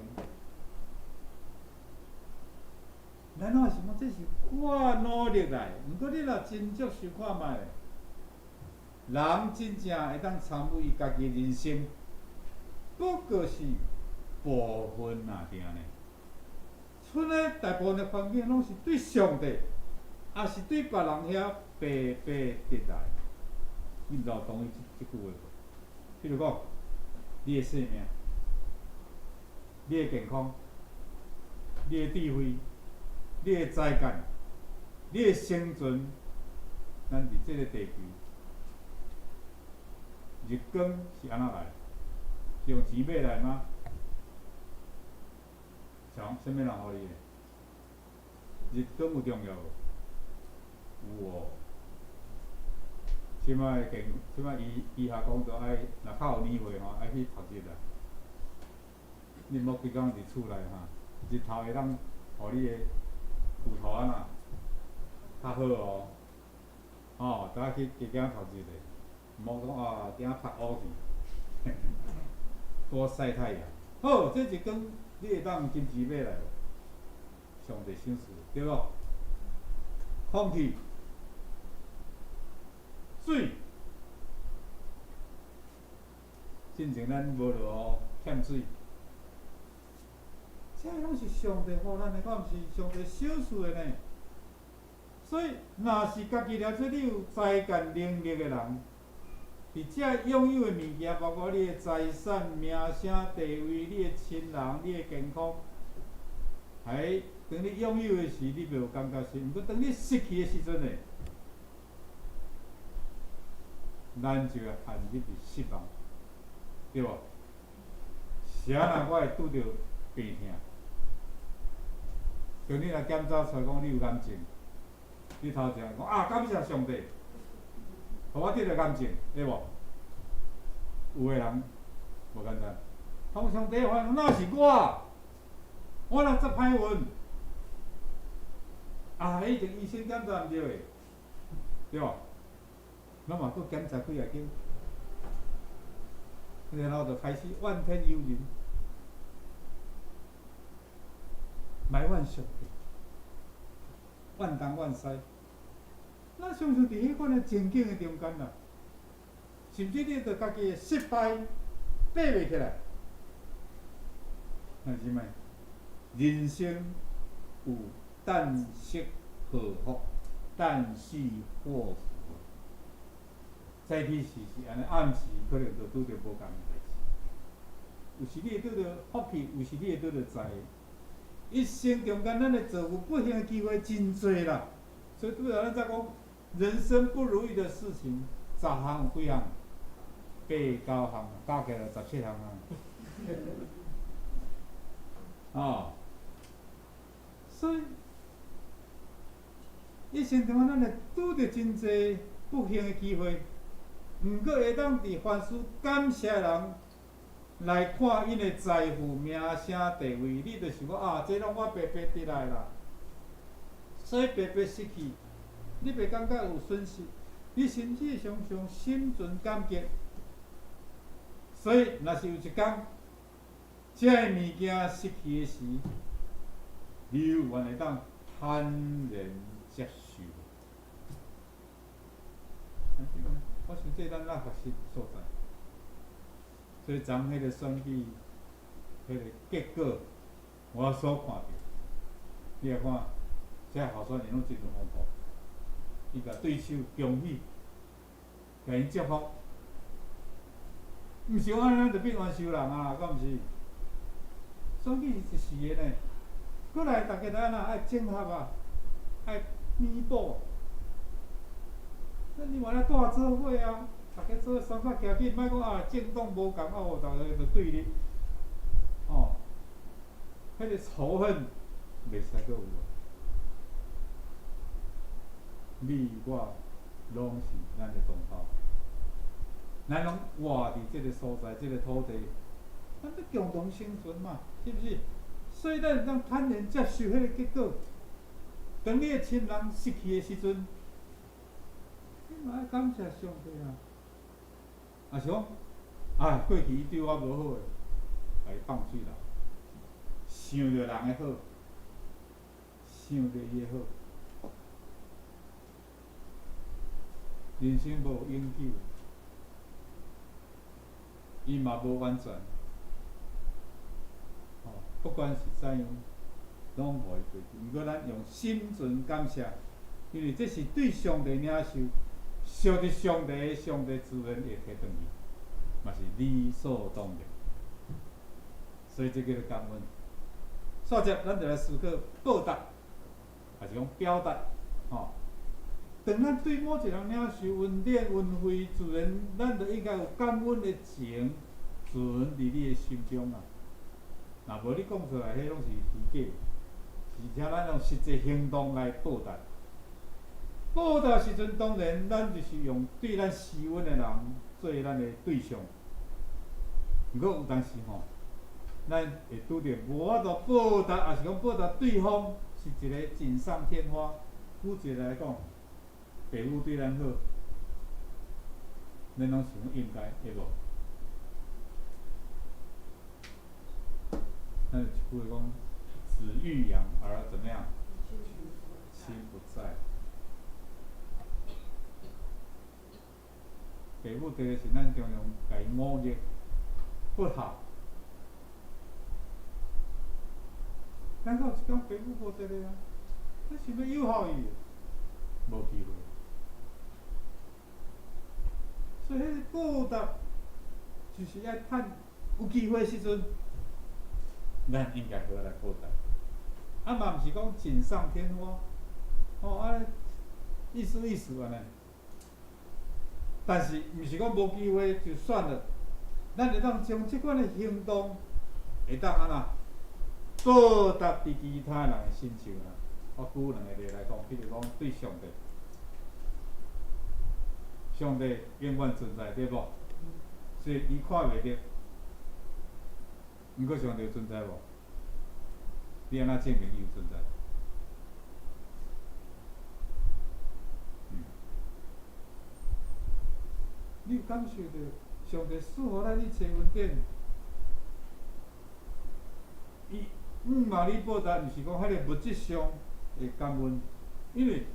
咱攏會想講這是我努力來，毋過你若真足想看覓，人真正會當參與伊家己的人生，不過是部分爾爾呢。賰咧大部分的環境攏是對上帝，抑是對別人遐白白得來。你毋知有同意這這句話無？譬如講，你的性命、你的健康、你的智慧、你的才幹、你的生存、咱佇這个地球，日光是按怎來？是用錢買來嗎？像啥物人予你的？日光有重要無？有哦。這擺健，這擺醫醫學講著愛，若較有年歲吼，愛去曝日啊。你莫規工佇厝內吼，日頭會當予你的骨頭按怎較好哦。吼，著愛去加減曝日的，毋好講啊，驚曝烏去。多曬太陽。好，這日光你會當用金錢買來無？上帝賞賜，對無？空氣、水，進前咱無落雨，欠水。這攏是上帝予咱的，敢毋是上帝賞賜的呢？所以，若是家己了解你有才幹能力的人，佇這擁有的物件，包括你的財產、名聲、地位、你的親人、你的健康，喺當你擁有的時，你袂有感覺是；毋過當你失去的時陣呢，咱就會陷入佇失望，對無？啥人我會拄著病痛？當你若檢查出來講你有癌症，你頭一項講啊，感謝上帝，予我得著癌症，對無？有的人無簡單，通常第一反應哪是我？我若遮歹運，啊，一定醫生檢查毋著的，對無？咱嘛閣檢查幾若間，然後就開始怨天尤人，埋怨上帝，怨東怨西。咱常常佇彼款的情景的中間啦，甚至你對家己的失敗爬袂起來，那是啥物？人生有旦夕禍福，旦夕禍福。早起時是按呢，暗時可能就拄著無仝的代誌。有時你會拄著福氣，有時你會拄著災。一生中間，咱會遭遇不幸的機會真濟啦。所以拄著咱才講，人生不如意的事情，十項有幾項？八九項，加起來17項啊！哦，所以一生中間，咱會拄著真濟不幸的機會。毋過會當佇凡事感謝的人來看𪜶的財富、名聲、地位，你就想講啊，這攏我白白得來啦。所以白白失去，你袂感覺有損失，你甚至常常心存感激。所以，若是有一工，這个物件失去的時，你有願會當坦然接受。我想這咱咱學習所在，所以昨彼个選舉，彼个結果，我所看著，你來看，這候選人攏真有風度，伊共對手恭喜，共𪜶祝福，毋是講按呢就變冤仇人啊，敢毋是？選舉是一時的呢，過來逐家都按怎愛整合啊，愛彌補。咱你嘛來帶做伙啊，逐家做伙相拍行緊，莫講啊政黨無仝哦，逐家就對立，哦，彼个仇恨袂使閣有啊。你我攏是咱的同胞，咱攏活佇這个所在，這个土地，咱欲共同生存嘛，是毋是？所以咱會當坦然接受彼个結果。當你的親人失去的時陣，你嘛愛感謝上帝啊！抑是講，哎，過去伊對我無好的，共伊放水流，想著人的好，想著伊的好，人生無永久，伊嘛無完全，吼，不管是怎樣，攏予伊過去。毋過咱用心存感謝，因為這是對上帝領受。受佇上帝，上帝自然會提轉去，嘛是理所當然。所以這叫做感恩。煞接，咱就來思考報答，抑是講表達，吼。當咱對某一個人領受恩典、恩惠，自然咱就應該有感恩的情存佇你的心中啊。若無你講出來，彼攏是虛假，而且咱用實際行動來報答。報答時陣，當然咱就是用對咱施恩的人做咱的對象。毋過有當時吼，咱會拄著無法度報答，抑是講報答對方是一个錦上添花。舉一个來講，爸母對咱好，咱攏想應該會無？咱有一句話講：子欲養而怎麼樣？心不在。爸母特別是咱常常共伊侮辱、不孝。咱閣有一工爸母無佇咧啊，咱想欲誘孝伊，無機會。所以彼个報答，就是愛趁有機會時陣，咱應該好來報答。啊嘛毋是講錦上添花，吼按呢意思意思按呢。但是毋是講無機會就算了，咱會當將這款的行動會當按怎報答佇其他人的身上啊。我舉兩個例來講，比如講對上帝，上帝永遠存在，對無？所以伊看袂著，毋過上帝有存在無？你按怎證明伊有存在？你有感受著上帝賜予咱一切恩典，伊毋望你報答，毋是講彼个物質上的感恩，因為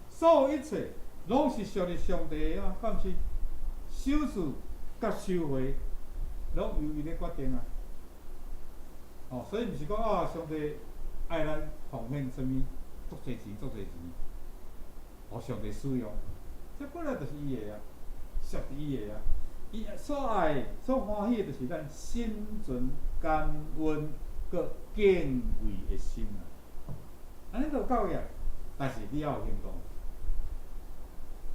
所有一切攏是屬於上帝的啊，敢毋是？賞賜佮收回，攏由伊咧決定啊。哦，所以毋是講啊，上帝愛咱奉獻啥物，足濟錢，足濟錢，予上帝使用，這本來就是伊的啊。屬佇伊的啊，伊所愛、所歡喜的，就是咱心存感恩、閣敬畏的心啊。按呢就夠額，但是你要有行動。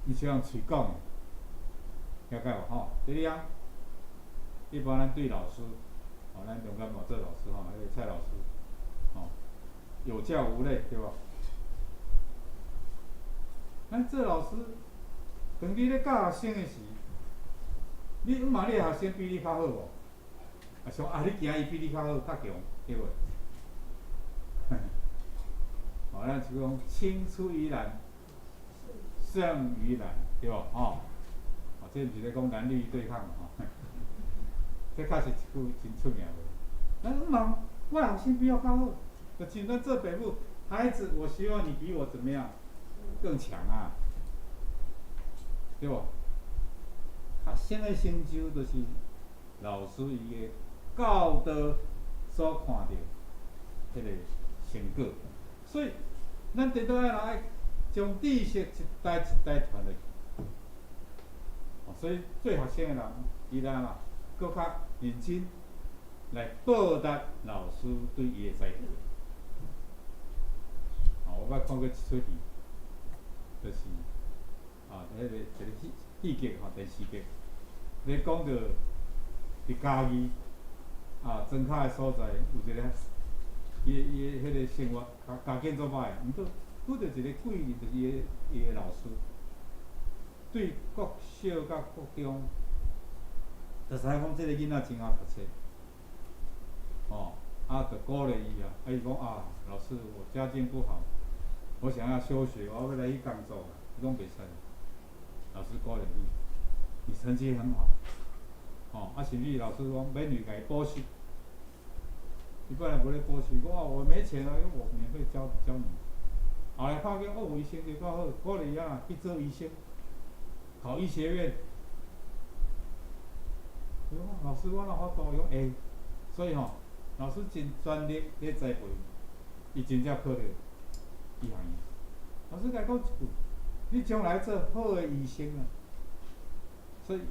毋是用喙講的，了解無吼？第二項，一般咱對老師，吼，咱中間嘛做老師吼，彼個蔡老師，吼，有教無類，對無？咱做老師。當你咧教學生的時，你毋問你的學生比你較好無？啊，想啊，你驚伊比你較好、較強，對無？吼，咱就講青出於藍，勝於藍，對無？吼，哦，這毋是咧講藍綠對抗吼，這確實一句真出名的。咱毋問我的學生比我較好，就像咱做爸母，孩子，我希望你比我怎麼樣，更強啊！對無？學生的成就就是老師伊的教導所看著彼个成果，所以咱顛倒愛人愛將知識一代一代傳落去。所以做學生的人，伊來嘛，閣較認真來報答老師對伊的栽培。哦，我捌看過一齣戲，就是。啊，彼个一个戲戲劇吼，電視劇，咧講著佇嘉義啊，莊跤的所在有一个，伊的彼个生活家家境足歹，毋過拄著一个貴人，就是伊的老師，對國小佮國中，就知影講這个囡仔真𠢕讀冊，吼，啊，就鼓勵伊啊，啊，伊講啊，老師，我家境不好，我想要休學，我欲來去工作，伊講袂使。老師鼓勵你，你成績很好，哦，啊，甚至老師講免費共伊補習，伊本來無咧補習，講啊我沒錢啊，我免費教教你。後來發覺哦，伊成績夠好，鼓勵伊啊去做醫生，考醫學院。伊講老師我哪法度？伊講會，所以吼，老師盡全力咧栽培，伊真正考著醫學院。老師共伊講一句。你將來做好的醫生啊！所以，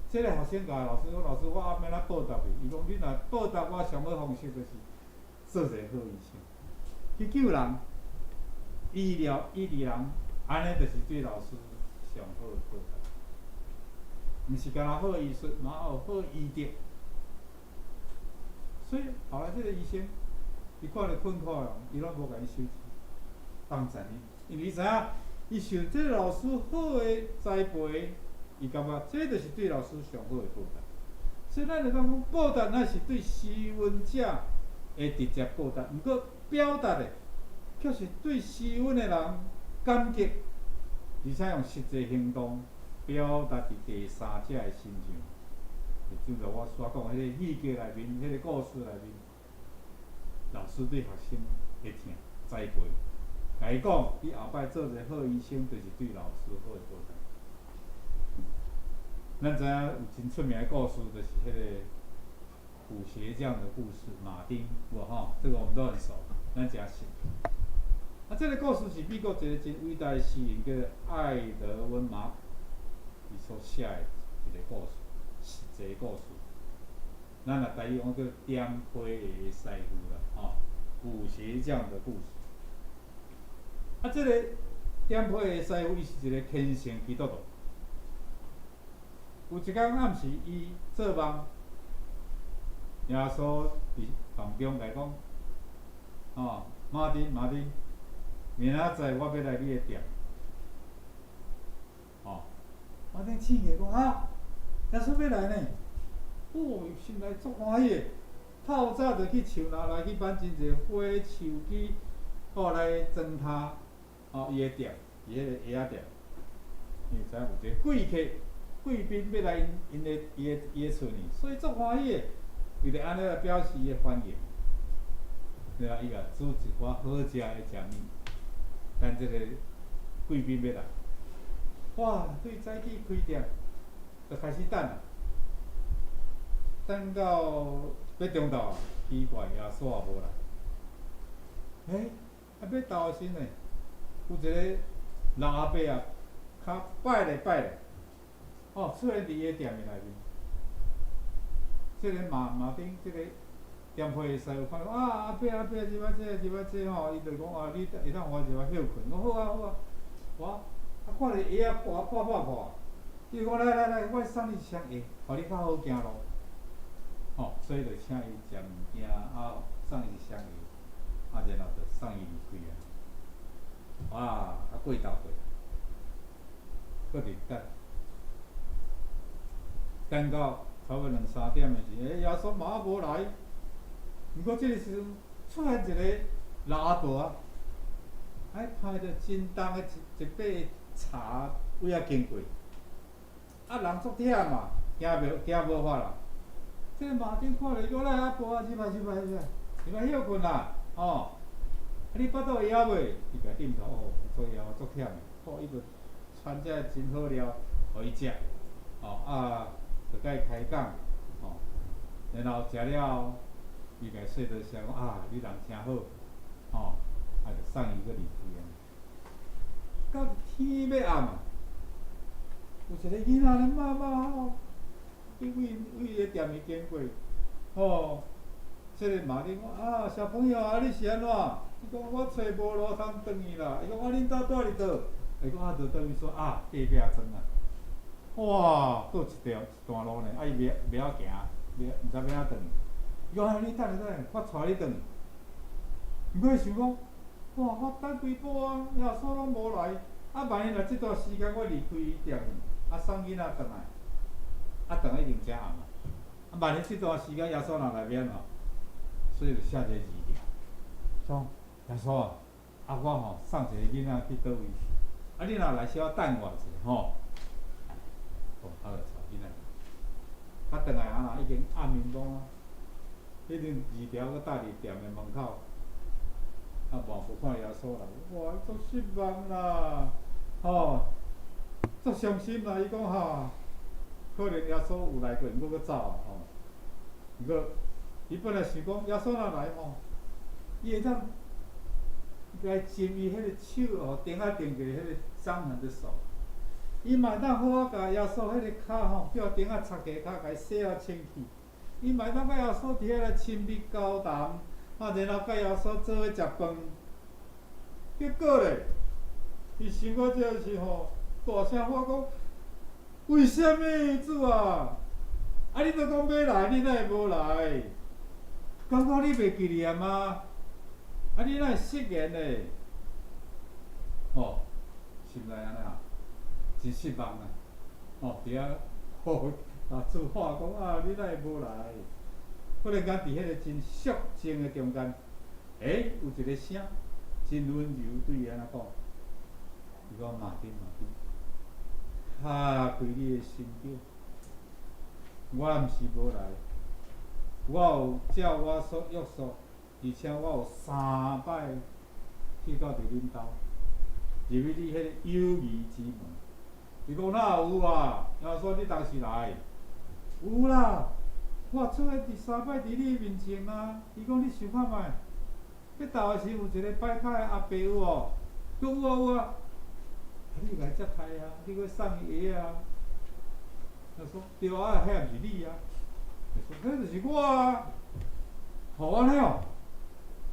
這个學生共老師講：“老師，我欲按怎報答你？”伊講：“你若報答我，上好方式就是做一个好醫生，去救人，醫療醫治人，按呢就是對老師上好的報答。毋是干焦好醫術，嘛有好醫德。所以後來這個醫生，伊看著困苦的人，伊攏無共伊收錢，幫助伊，因為伊知影，伊受這個老師好的栽培，伊感覺這就是對老師上好的報答。所以咱會當講報答，乃是對施恩者的直接報答，毋過表達的，卻是對施恩的人感激，而且用實際行動表達佇第三者的身上。就像我所講彼个戲劇內面，彼个故事內面，老師對學生的疼栽培，共伊講，你後擺做一个好醫生，就是對老師好的報答。咱知影有真出名的故事，就是彼个補鞋匠的故事，馬丁，有無吼？這個我們都很熟，咱誠熟。啊，這個故事是美國一個真偉大的詩人，叫做愛德溫馬克，伊所寫的一個故事，實際故事。咱若台語講叫點皮鞋的師傅啦，吼，補鞋匠的故事。啊，這個點皮鞋的師傅，伊是一個虔誠基督徒。有一工暗時，伊做夢，耶穌佇夢中來講：吼，馬丁，馬丁，明仔載我欲來你的店。吼，馬丁醒起來講啊，耶穌欲來呢？哦，心內足歡喜的，透早就去樹林內去挽真濟花樹枝，哦來裝奅，哦伊的店，伊彼个鞋仔店，因為知影有一个貴客、貴賓欲來𪜶𪜶的伊的伊的厝呢，所以足歡喜的，為著按呢來表示伊的歡迎。然後伊共煮一寡好食的食物，等這个貴賓欲來。哇！對早起開店，就開始等，等到欲中晝，奇怪，耶穌也無來。欸，啊欲晝的時呢，有一个老阿伯啊，跤擺咧擺咧，哦，出現佇伊的店的內面。這个馬馬丁，這個點皮的師傅看到啊，阿伯阿伯，入來坐，入來坐吼，伊就講啊，你會當予我一寡歇睏？講好啊好啊，我啊看著鞋仔破破破破，伊就講來來來，我送你一雙鞋，予你較好行路。吼，所以就請伊食物件，啊，送伊一雙鞋，啊，然後就送伊離開啊。哇！啊過晝過，閣佇等，等到差不多兩三點的時，欸，耶穌嘛猶無來。毋過這个時陣出現一个老阿婆啊，哎，捧著真重的一一塊柴位仔經過，啊，人足忝嘛，行袂行無法啦。這個馬丁看著伊講來阿婆啊，入來入來入來，入來歇睏啦，吼。啊，你腹肚會枵未？伊共點頭，哦，足枵，足忝的。好，伊就傳這真好料，予伊食，吼啊，就共伊開講，吼，然後食了後，伊共伊說多謝講啊，你人誠好，吼，啊就送伊閣離開啊。到天欲暗啊，有一個囡仔咧媽媽吼，去位位伊个店裡經過，吼，這个馬丁講啊，小朋友啊，你是按怎？伊講我揣無路通轉去啦。伊講啊，恁兜住佇佗？伊講啊，就轉去說啊，隔壁庄啊。哇，閣一條一段路呢，啊伊袂袂曉行，袂毋知欲按怎轉去。伊講啊，你等下等下，我帶你轉去。毋過伊想講，哇，我等規晡啊，耶穌攏無來，啊萬一若這段時間我離開店，啊送囡仔轉來，啊轉來已經誠暗啊。啊萬一這段時間耶穌若來欲按怎？所以就寫一個字條，說耶穌啊，啊我吼送一個囡仔去佗位，啊你若來小可等我一下吼。哦，啊就帶囡仔，啊轉來啊已經暗暝暝啊，彼陣字條閣貼佇店的門口，啊嘛無看耶穌來，哇，伊足失望啦，吼，足傷心啦！伊講哈，可能耶穌有來過，毋過閣走啊吼。毋過，伊本來想講耶穌若來吼，伊會當來沾伊彼个手吼，釘仔釘過彼个傷痕的手，伊嘛會當好好共耶穌彼个跤吼，叫釘仔插過跤，共伊洗啊清氣。伊嘛會當佮耶穌佇遐來親密交談，啊，然後佮耶穌做伙食飯。結果咧，伊想到這時吼，大聲喊講：為啥物主啊？啊！你都講欲來，你哪會無來？感覺你袂記得嗎？啊！你哪會食言咧？吼，心內按呢啊，真失望啊！吼，佇遐吼啊，主喊講啊，你哪會無來？忽然間佇彼個真肅靜的中間，欸，有一個聲真溫柔對伊按呢講，伊講馬丁馬丁，敲開你的心筊，我毋是無來，我有照我所約束，而且我有三擺去到佇恁兜，入去你彼個友誼之門。伊講哪有啊？耶穌你當時來？有啦，我出來佇三擺佇你面前啊。伊講你想看覓？欲投的時有一個擺跤的阿伯有無？講有啊有啊。啊你有共伊接待啊？你閣送伊鞋啊？他說對啊，彼毋是你啊。伊說彼就是我啊。吼按呢哦。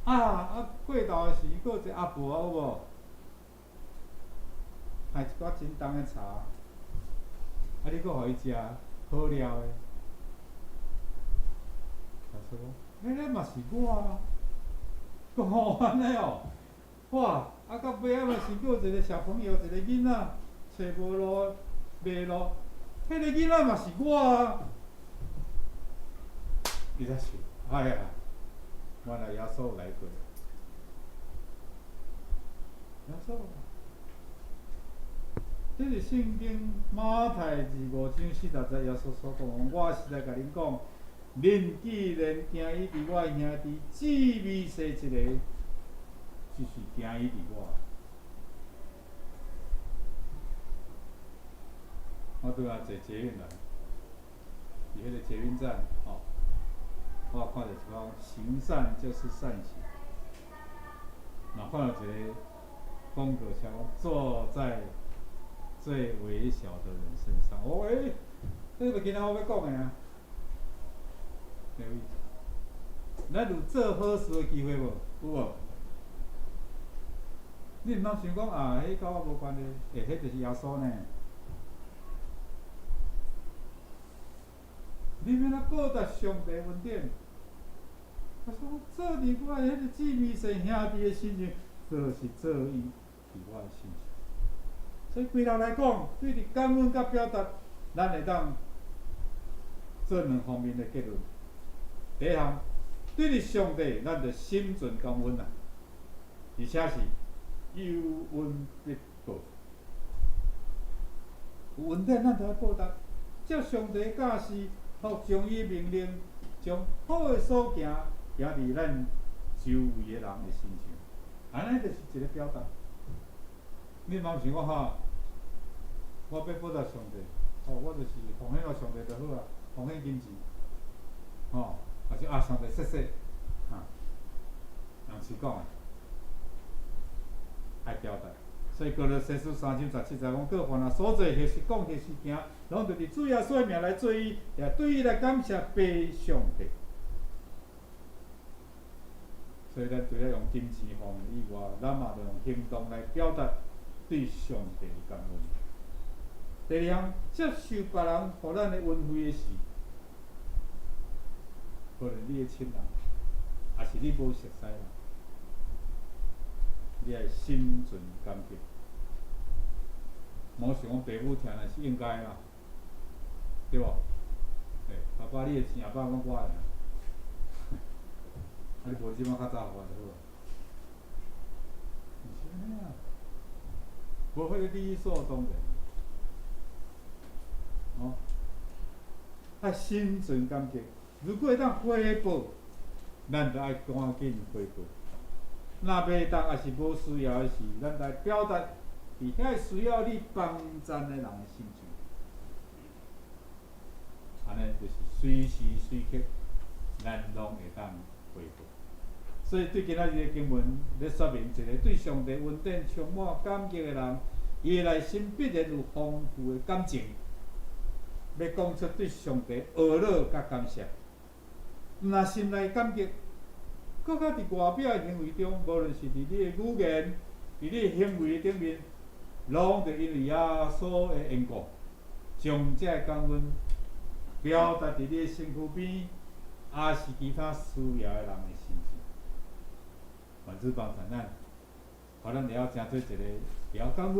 啊啊過頭的時，閣有一個阿婆啊有無？開一寡真重的茶，啊你閣予伊食好料的。他說彼个嘛是我啊。講吼按呢哦，哇！啊到尾仔嘛是閣有一個小朋友，一個囡仔，揣無路迷路，彼個囡仔嘛是我啊。伊才想，哎呀，原來耶穌有來過。耶穌，這是聖經馬太25章40節耶穌所講，我實在共恁講，恁既然驚伊佇我兄弟至微細一个，就是驚伊佇我。我拄仔坐捷運來，佇彼個捷運站，吼，我看著一講行善就是善行，嘛看著一個廣告寫講做在最微小的人身上。哦欸，這個今仔我欲講的啊。對不？咱有做好事的機會無？有無？你毋通想講啊，彼佮我無關係，欸，彼就是耶穌呢。你欲按怎報答上帝恩典？他說做佇我彼個至微細兄弟的身上，就是做伊佇我的身上。所以歸納來講，對佇感恩佮表達，咱會當做兩方面的結論。第一項，對佇上帝，咱著心存感恩啊，而且是有恩必報。有恩典，咱著愛報答。照上帝教示，服從伊命令，將好的所行行佇咱周圍的人的身上，按呢就是一個表達。你毋通想講哈，我欲報答上帝，哦，我就是奉獻予上帝就好啊，奉獻金錢，吼，抑是啊，上帝謝謝，哈，人是講的，愛表達。所以歌羅西書3章17節講，各凡啊所做或是講或是行，攏著佇主耶穌的名來做伊，也對伊來感謝父上帝。所以咱除了用金錢奉獻以外，咱嘛著用行動來表達對上帝的感恩。第二項，接受別人予咱的恩惠的時，可能你的親人，抑是你無熟似人，你愛心存感激。莫想講爸母疼咱是應該嘛，對無？欸，爸爸你的錢後擺攏我的啊，啊你無這擺較早予我就好啊。毋是按呢啊，無彼個理所當然。哦，愛心存感激。如果會當回報，咱就愛趕緊回報。若袂當，抑是無需要的時，咱來表達佇遐需要你幫贊的人的身上。按呢就是隨時隨刻，咱攏會當回報。所以對今仔日的經文咧說明，一個對上帝恩典充滿感激的人，伊的內心必然有豐富的感情，欲講出對上帝呵咾佮感謝。毋但心內感激，閣較佇外表的行為中，無論是佇你的語言、佇你的行為頂面，攏著因為耶穌的緣故，將這个感恩表達佇你的身軀邊，抑是其他需要的人的身上。願主幫助咱，予咱會曉成做一个會曉感恩，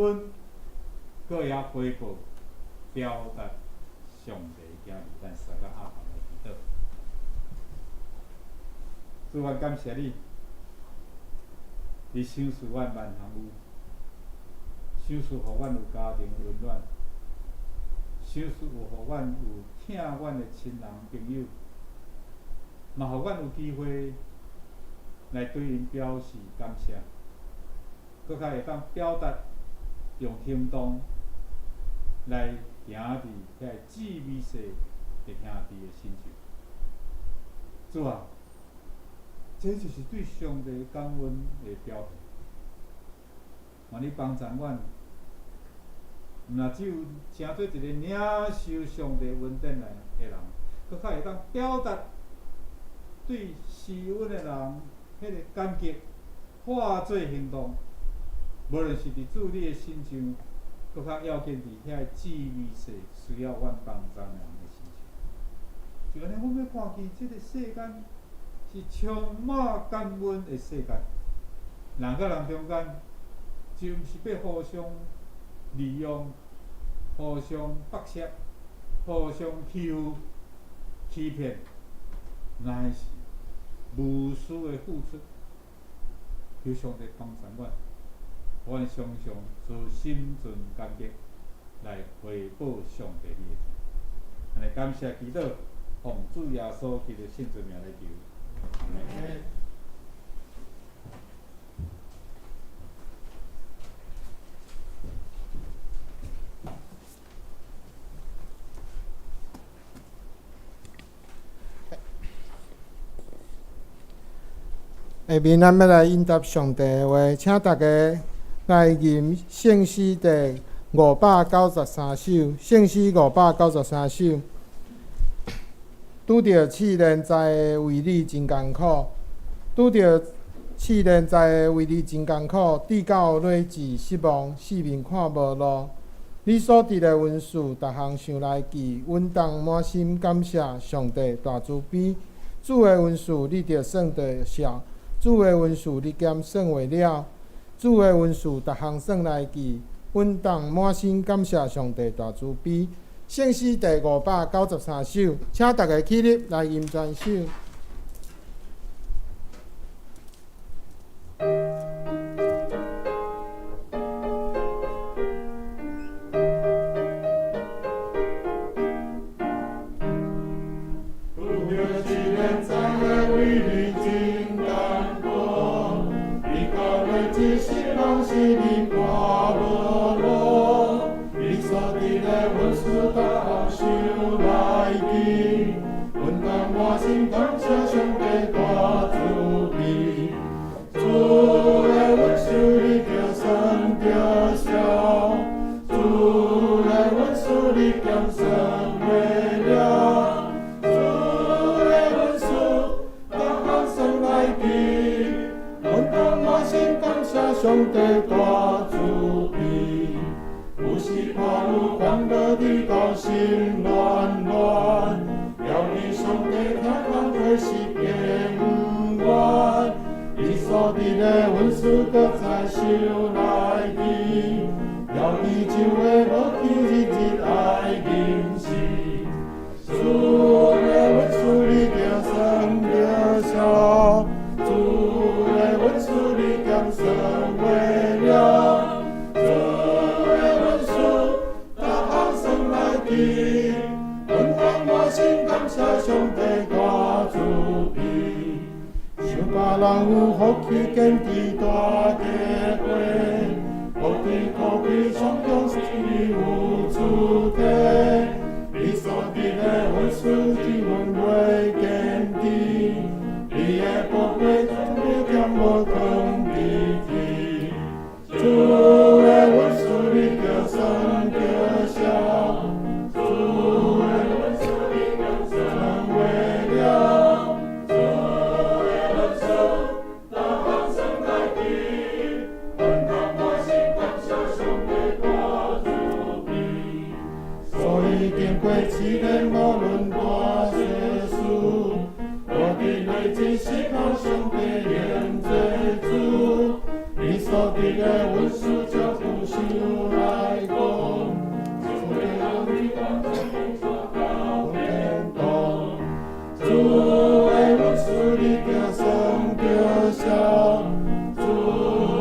閣會曉回報、表達上帝的囝兒。咱三个阿爸來祈禱。主，阮感謝你，你賞賜阮萬項有，賞賜予阮有家庭溫暖，賞賜有予阮有疼阮的親人朋友，嘛予阮有機會來對𪜶表示感謝，閣較會當表達用行動來行佇遐個至微細的兄弟的身上。主啊，這就是對上帝感恩的表現。願你幫助阮，毋若只有成做一個領受上帝恩典的人，閣較會當表達對施恩的人彼个感激，化做行動。無論是佇主你的身上，閣較要緊佇遐個至微細需要阮幫助的人的身上。就按呢，阮欲看見這个世間是充滿感恩的世界，人佮人中間就毋是欲互相利用、互相剝削、互相欺負、欺騙，乃是無私的付出。求上帝幫助阮，阮常常做心存感激來回報上帝你的疼。按呢感謝祈禱，奉主耶穌基督聖尊名來求，阿們。下面咱欲來應答上帝的話，請大家來吟聖詩第593首，聖詩593首。拄著試煉，知為你真艱苦；拄著試煉，知為你真艱苦。直到睿智失望，四面看無路。你所得的恩賜，逐項想來記，阮當滿心感謝上帝大慈悲。主的恩賜，你著算著數；主的恩賜，你兼算袂了。主的恩賜，逐項算來記，阮當滿心感謝上帝大慈悲。聖詩第593首，請大家起立來吟全首。所得的恩賜照久想來講，主的恩典到天堂，主的恩賜你定算著數，主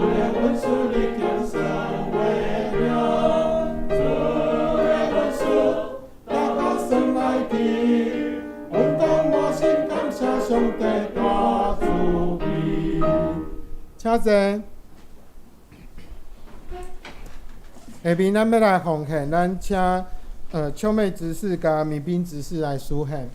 的恩賜你定算袂了，主的恩賜大家算來記，阮當滿心感謝上帝大慈悲。請坐。下面咱欲來奉獻，咱請秋妹執事佮民兵執事來司獻。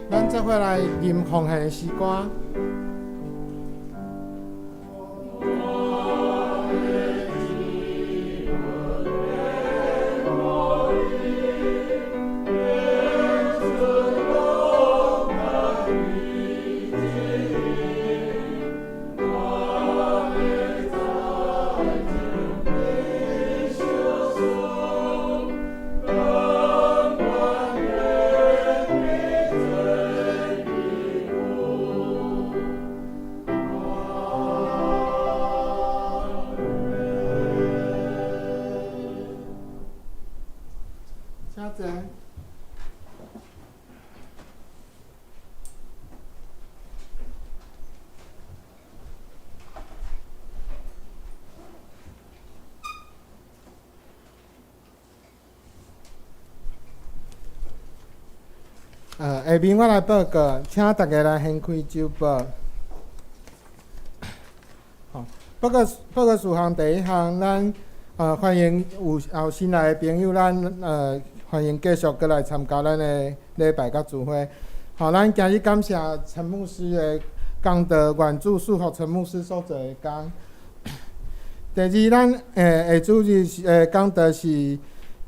咱做伙來吟奉獻的詩歌。請坐。下面我來報告，請大家來掀開周報。好，報告事項第一項，咱歡迎有新來的朋友，咱歡迎繼續閣來參加咱的禮拜佮聚會。好，咱今日感謝陳牧師的講道，願主賜福陳牧師所做的工。第二，咱下主日講道是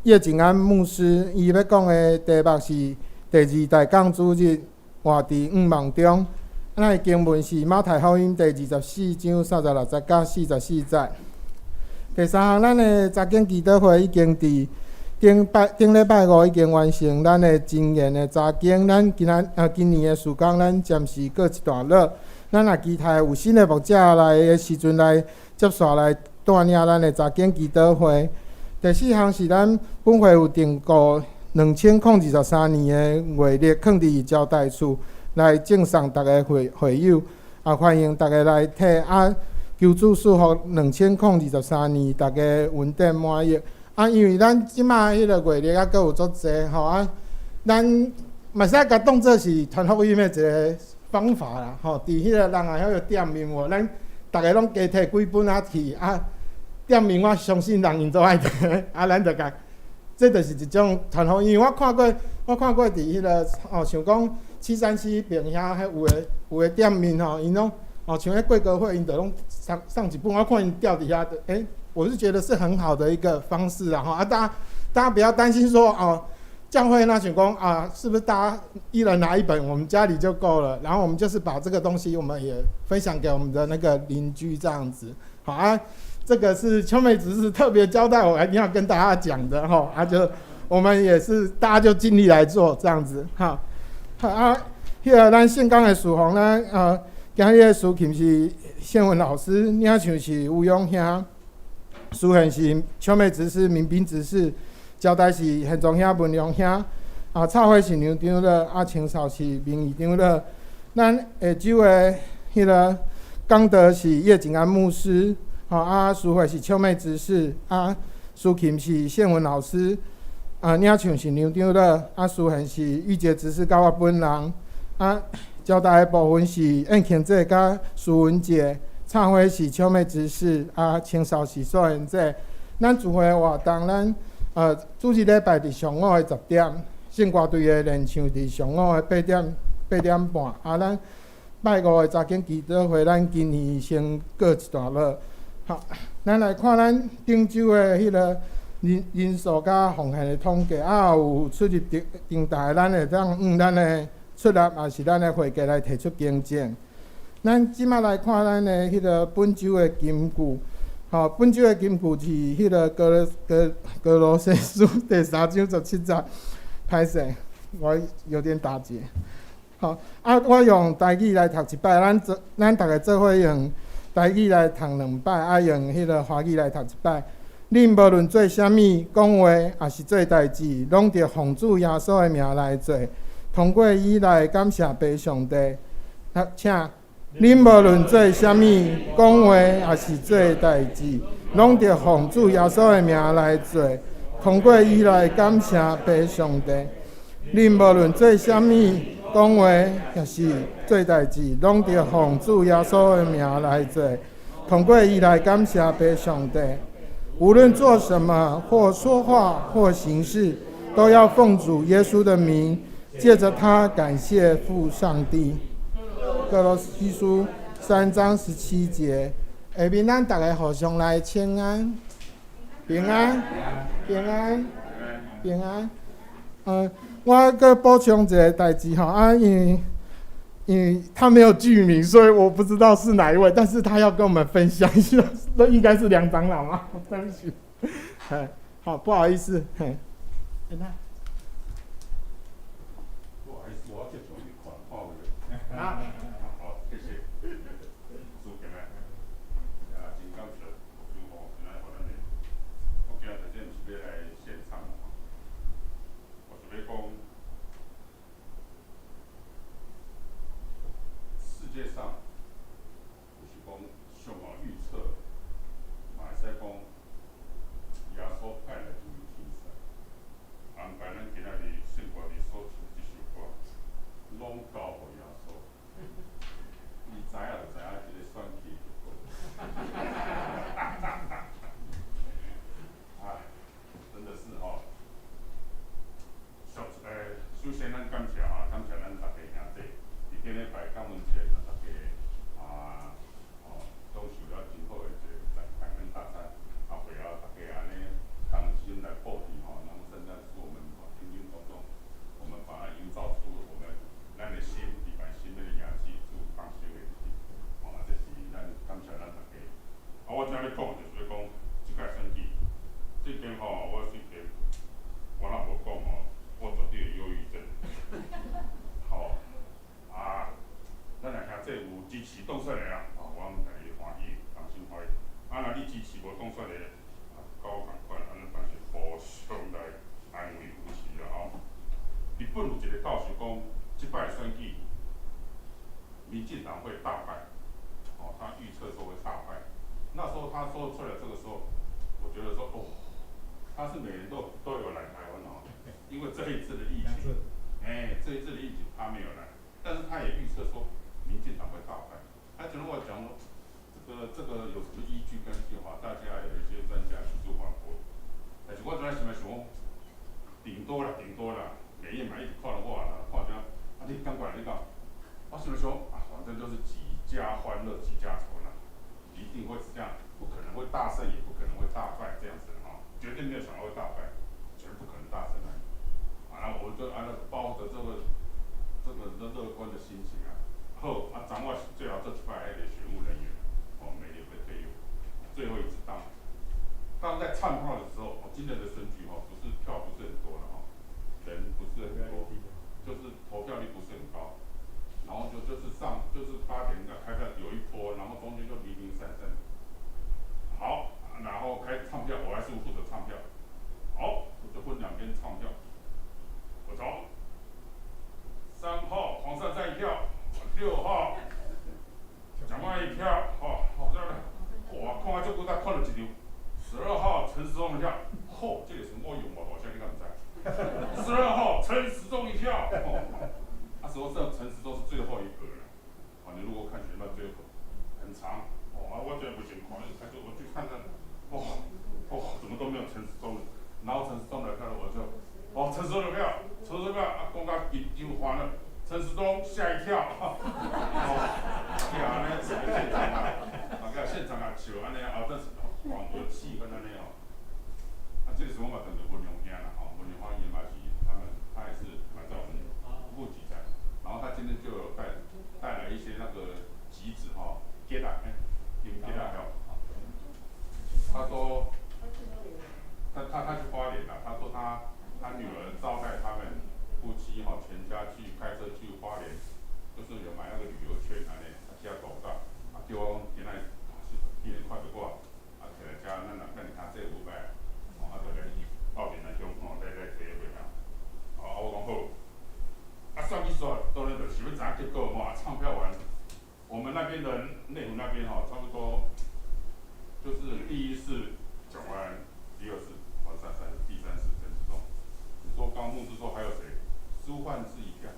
葉景安牧師，伊欲講的題目是第二大講主日活佇向望中。咱的經文是馬太福音第24章36節到44節。第三項，咱的查經祈禱會已經佇頂禮拜五已經完成咱的箴言的查經。咱今年的事工，咱暫時告一段落。咱若期待有新的牧者來的時陣來接續來帶領咱的查經祈禱會。第四項是咱本會有訂購2023年的月曆，囥佇招待處來贈送逐个會友，也歡迎逐家來提啊！求主賜福2023年，逐家恩典滿溢。啊，因為咱這馬彼个月曆猶閣有足濟吼啊，咱嘛會使共當做是傳福音的一个方法啦吼。佇彼个人也曉得店面無，咱逐家攏加提幾本仔去啊，店面我相信人𪜶都愛提啊，咱就共。這就是一種傳福音，因為我看過佇彼个哦，像講737邊遐，彼有的店面吼，𪜶攏哦，像彼貴格會，𪜶就攏送一本，我看𪜶吊佇遐，我是覺得是很好的一個方式啦，吼啊，大家不要擔心說哦，教會那想講啊，是不是大家一人拿一本，我們家裡就夠了？然後我們就是把這個東西，我們也分享給我們的那個鄰居這樣子，好啊。這個是秋妹子是特別交代我一定要跟大家講的吼，啊就我們也是大家就盡力來做這樣子哈。好啊，彼个咱聖工的事奉呢，今日的司琴是憲文老師，領唱是吳勇兄，司獻是秋妹執事、民兵執事，招待是現宗兄、文良兄，啊，插花是梁長老，啊，清掃是明義長老。咱下晝的彼个講道是葉景安牧師。啊，司會是秋妹執事，啊，司琴是憲文老師，啊，領唱是梁長老，啊，司獻是玉潔執事佮我本人，啊，招待的部分是燕慶姐佮蘇文姐，插花是秋妹執事，啊，清掃是素妍姐。咱聚會活動，咱主日禮拜佇上午的10點，聖歌隊的練唱佇上午的8點半，啊，咱拜五的查經祈禱會，咱今年先告一段落。好，咱來看咱頂週的彼个人人數佮奉獻的統計，啊有出入頂頂台，咱會當用咱的出納，抑是咱的會計來提出更正。咱這馬來看咱的彼个本週的金句，吼，本週的金句是彼个歌歌歌羅西書第三章十七節。歹勢，我有點打結。好，啊，我用台語來讀一擺，咱做咱逐家做伙用台語來讀兩擺，啊，用彼个華語來讀一擺。恁無論做啥物，講話抑是做代誌，攏著奉主耶穌的名來做。通過伊來感謝父上帝。啊，請恁無論做啥物，講話抑是做代誌，攏著奉主耶穌的名來做。通過伊來感謝父上帝。恁無論做啥物，講話抑是做代誌，攏著奉主耶穌的名來做。通過伊來感謝父上帝。無論做什麼，或說話，或行事，都要奉主耶穌的名，借着他感謝父上帝。歌羅西書三章十七節。下面咱逐家互相來請安，平安，平安，平安。我閣補充一个代誌吼，啊，因為他沒有具名，所以我不知道是哪一位，但是他要跟我們分享一下，那應該是梁長老嗎？對不起，嘿，好，不好意思，嘿，那，不好意思，我要借手機看看有。啊，好，謝謝。主平安，啊，真感謝主吼，今仔予咱的，我今仔日這毋是欲來獻唱，我是欲講。世界上，就是講上好預測，嘛會使講耶穌派來就是天使，安排咱今仔日聖歌裡所唱這首歌，攏交予耶穌。伊知影就知影這個選舉結果。哎，真的是吼，上首先咱感謝吼，感謝咱逐家兄弟，佇頂禮拜感恩節，咱逐家啊，哦，享受了真好的一个感恩大餐，啊，會後逐家按呢同心來布置吼，那麼聖誕樹我們輕輕鬆鬆，我們把它營造出我們咱的心，禮拜心的雅致，主放心的心，哦，這是咱感謝咱逐家。啊，我今日講就是欲講這屆選舉，這間吼，我是覺我若無講吼，我絕對會憂鬱症。吼，啊，咱若兄弟有支持當選的啊，啊，我攏共伊歡喜，同心歡喜。啊，若你支持無當選的，啊，佮我仝款，按呢但是互相來安慰扶持啦吼。日本有一個教授講，這擺選舉，民進黨會大敗，哦，他預測說會大敗。那時候他說出來這個時候，我覺得說，哦，他是每年都有來台灣哦，因為這一次的疫情，哎，這一次的疫情他沒有來，但是他也預測說民進黨會大敗。他就跟我講說，這個有什麼依據根據哈？大家有一些專家提出反駁。但是我本來想來想講，頂多啦，頂多啦，每頁嘛一直看了我啦，看了啊，你感覺你講，我想來想啊，反正就是幾家歡樂幾家愁啦，一定會是這樣，不可能會大勝，也不可能會大敗這樣子哈，絕對沒有想到會大敗，絕對不可能大勝啊！啊，我就按抱着這個樂觀的心情啊，好啊，昨我最後這一擺彼個選務人員，哦，每年會退休，最後一次當，當在唱票的時候，哦，今年的選舉哦，不是票不是很多了哈，人不是很多，就是投票率不是很高，然後就是上就是8點要開票有一波，然後邊哈，差不多就是第一是蔣萬安，第二是黃珊珊，第三是陳時中。你說剛牧師說還有誰？蘇煥智一票，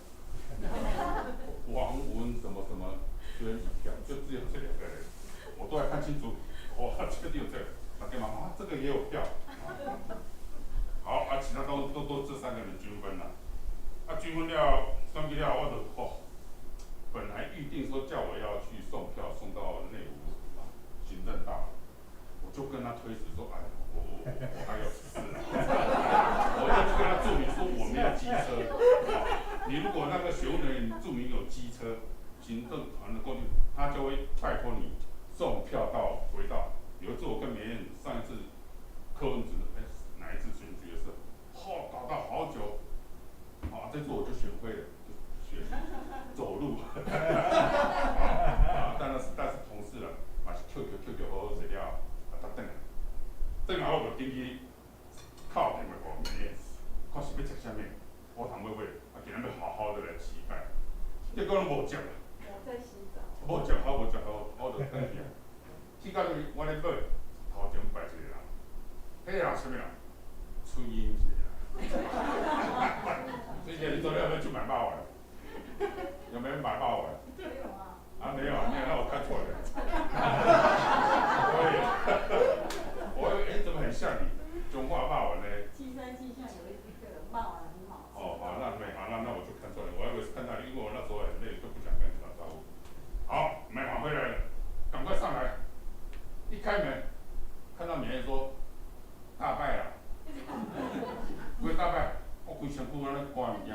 王文什麼什麼捐一票，就只有這兩個人，我都還看清楚，我確定有這個，打電話啊，這個也有票。好啊，其他都這三個人均分了。啊，均分了，算不了，我就哦，本來預定說叫我要去送票，送到內湖行政大樓，我就跟他推辭說，哎，我還有事，我就跟他注明說我沒有機車。你如果那個選務人員注明有機車，行政團的過去，他就會拜託你送票到回到。有一次我跟美燕上一次柯文哲，哎，哪一次選舉的時候，哦，搞到好久，啊，這次我就學會了，就學走路。啊，但是同事了，嘛是扣扣扣扣好好勢了，啊，才轉來，轉來我就進去敲電話予美燕，看是欲食啥物，我通買買，啊，今仔欲好好的來祈拜，結果攏無接。我在洗澡。無接好，無接好，我就轉去啊。去到位，我咧買，頭前排一個人，彼個人啥物人？崔英杰啊。崔姐，你昨天有沒有去買肉丸？有沒有買肉丸？沒有啊。啊，沒有啊，沒有，那我看錯了。對，我哎，怎麼很像你？中華肉丸呢？七三七巷有一個肉丸很好吃。哦，好，那沒好，那我就看錯了，我還以為是看到你，因為我那時候很累，都不想跟你打招呼。好，買完回來了，趕快上來。一開門，看到美燕說大敗了，為大敗，我規身軀按呢掛物件，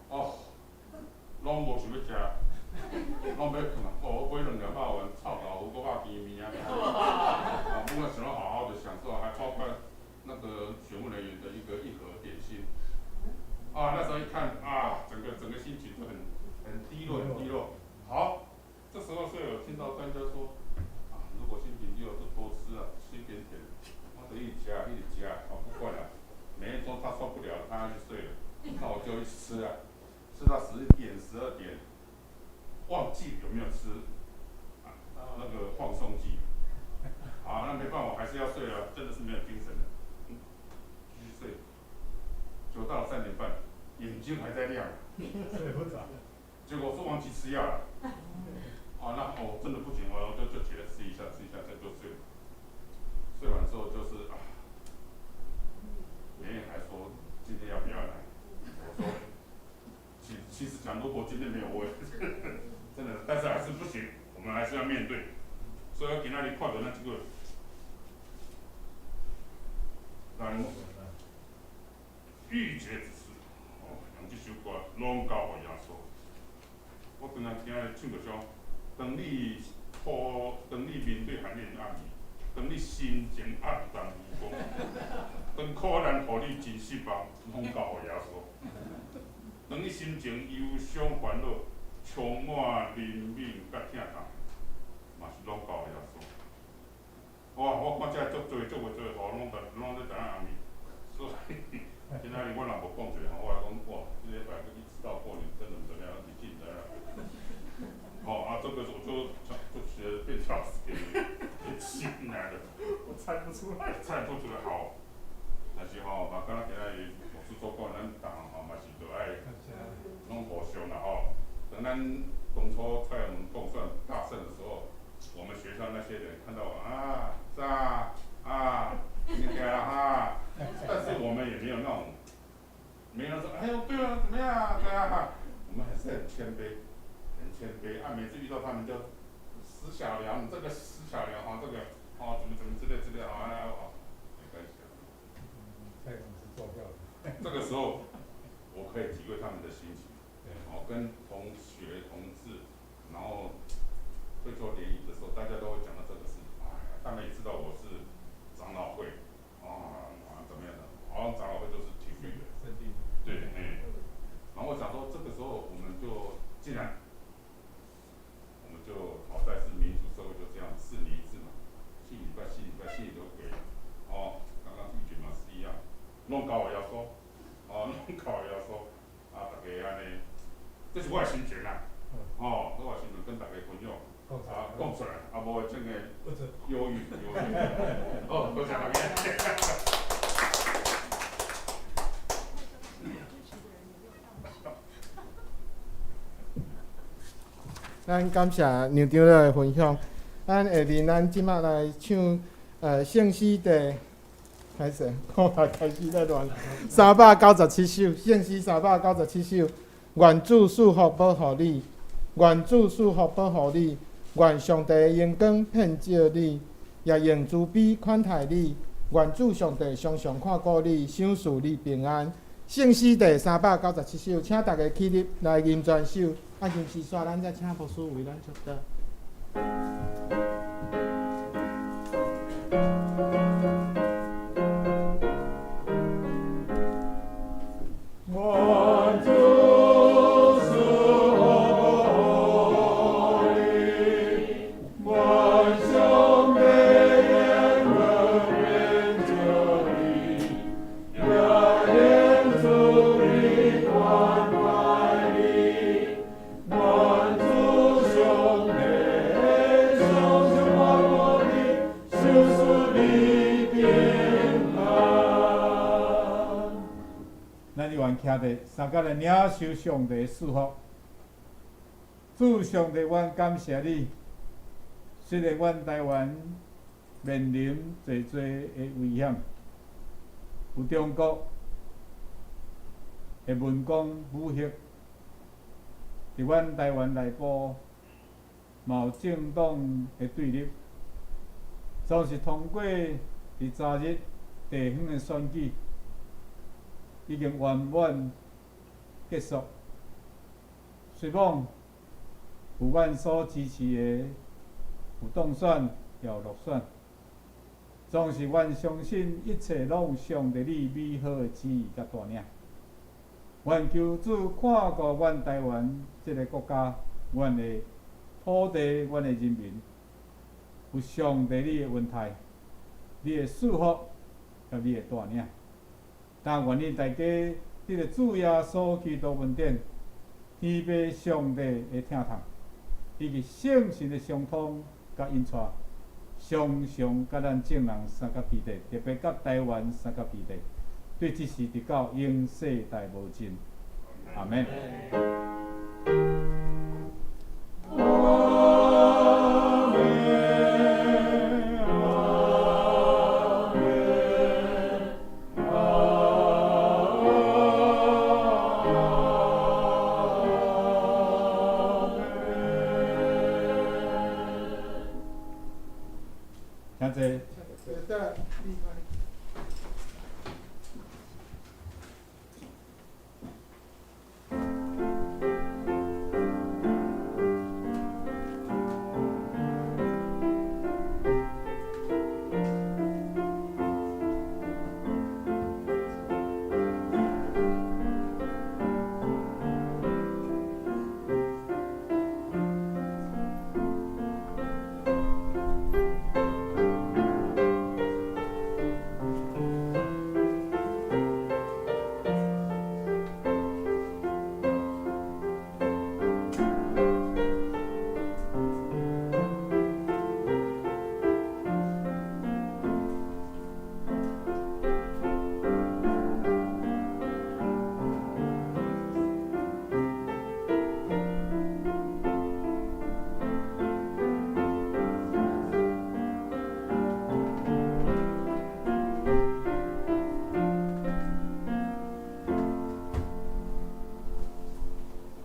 哦，攏無想欲食，攏欲睏啊！哦，我買兩條肉丸，臭豆腐，閣肉羹麵啊！啊，本來想要好好的享受，還包括那個選務人員的一個一盒點心。啊，那時候一看啊，整個心情就很低落，很低落。好，這時候是有聽到專家說，啊，如果心情低落就多吃啊，吃一點點。我就一直吃，一直吃，哦，不管了。每天說他受不了，他要去睡了，那我就一直吃啊，吃到11點、12點，忘記有沒有吃啊那個放鬆劑。好，那沒辦法，還是要睡了，真的是沒有精神了，繼續睡。就到了3點半，眼睛還在亮。睡不着。結果說忘記吃藥了。啊，那我真的不行，我就起來吃一下，吃一下再就睡了。睡完之後就是啊，美燕還說今天要不要來？我說，其實講如果今天沒有我，真的，但是還是不行，我們還是要面對。所以今仔日看著咱這個，咱欲決之事，哦，用這首歌攏交予耶穌。我剛才聽咧唱著說，當你苦，當你面對寒冷暗暝，當你心情暗淡無光，當苦難予你真失望，攏交予耶穌。當你心情憂傷煩惱，充滿憐憫佮疼痛，嘛是攏交予耶穌。哇！我看這足濟足袂濟，吼，攏在攏咧在咱後面，所以今仔日我若無講一下吼，我來講哇，這禮拜一直到過年，真的毋知影日子毋知影。好啊，這個我就學變小給給進來了。我猜不出來。猜不出來好，但是吼，嘛敢若今仔日牧師所講，咱逐項吼嘛是著愛攏互相啦吼。等咱當初蔡英文當選大勝的時候，我們學校那些人看到我啊，是啊，啊，你來了哈，但是我們也沒有那種，沒有說，哎呦，對啊，怎麼樣，對啊，我們還是很謙卑，很謙卑啊。每次遇到他們就死小梁，這個死小梁哈，這個哦，怎麼怎麼之類之類啊，哦，沒關係啊。蔡公是做票的。這個時候，我可以體會他們的心情，哦，跟同學同事，然後退休聯誼的時候，大家都會講到這個事，哎，他們也知道我是長老會，啊啊怎麼樣的，好像長老會就是體育的，對，哎，然後我想說，這個時候我們就既然，我們就好在是民主社會就這樣，4年一次嘛，四禮拜四禮拜四都給，哦，剛剛預決嘛是一樣，攏交予耶穌，哦，攏交予耶穌，啊，大家按呢，這是我的心情啦，哦，這我的心情跟大家分享，啊。講出來，啊無真的憂鬱憂鬱。好，多謝大家。咱感謝梁長老的分享。咱下面咱這馬來唱聖詩第，開始，我來開始在亂。397首，聖詩三百九十七首。願主賜福保護你，願主賜福保護你，願上帝的榮光遍照你，也用慈悲款待你。願主上帝常常看顧你，賞賜你平安。聖詩第三百九十七首，請大家起立來吟全首。啊，吟詩煞，咱再請牧師為咱祝禱。願主賜福予你，願上帝的榮光遍照你，也用慈悲款待你。願主上帝常常看顧你，賞賜你平安。咱猶原徛佇相佮來領受上帝的祝福。主上帝，阮感謝你。雖然阮台灣面臨濟濟的危險，有中國的文攻武嚇，佇阮台灣內部嘛有政黨的對立，總是通過佇昨日地方的選舉已經圓滿結束。希望有阮所支持的有當選，也有落選，總是阮相信一切攏有上帝你美好的旨意佮帶領。願求主看顧阮台灣這个國家，阮的土地，阮的人民，有上帝你的恩待，你的祝福佮你的帶領。但願意大家得著主耶穌基督恩典，天父上帝的疼痛，以及聖神的相通佮引帶，常常佮咱眾人相佮彼得，特別佮台灣相佮彼得，對這時直到永世代無盡。阿們。阿們，阿們，阿們。請坐。坐。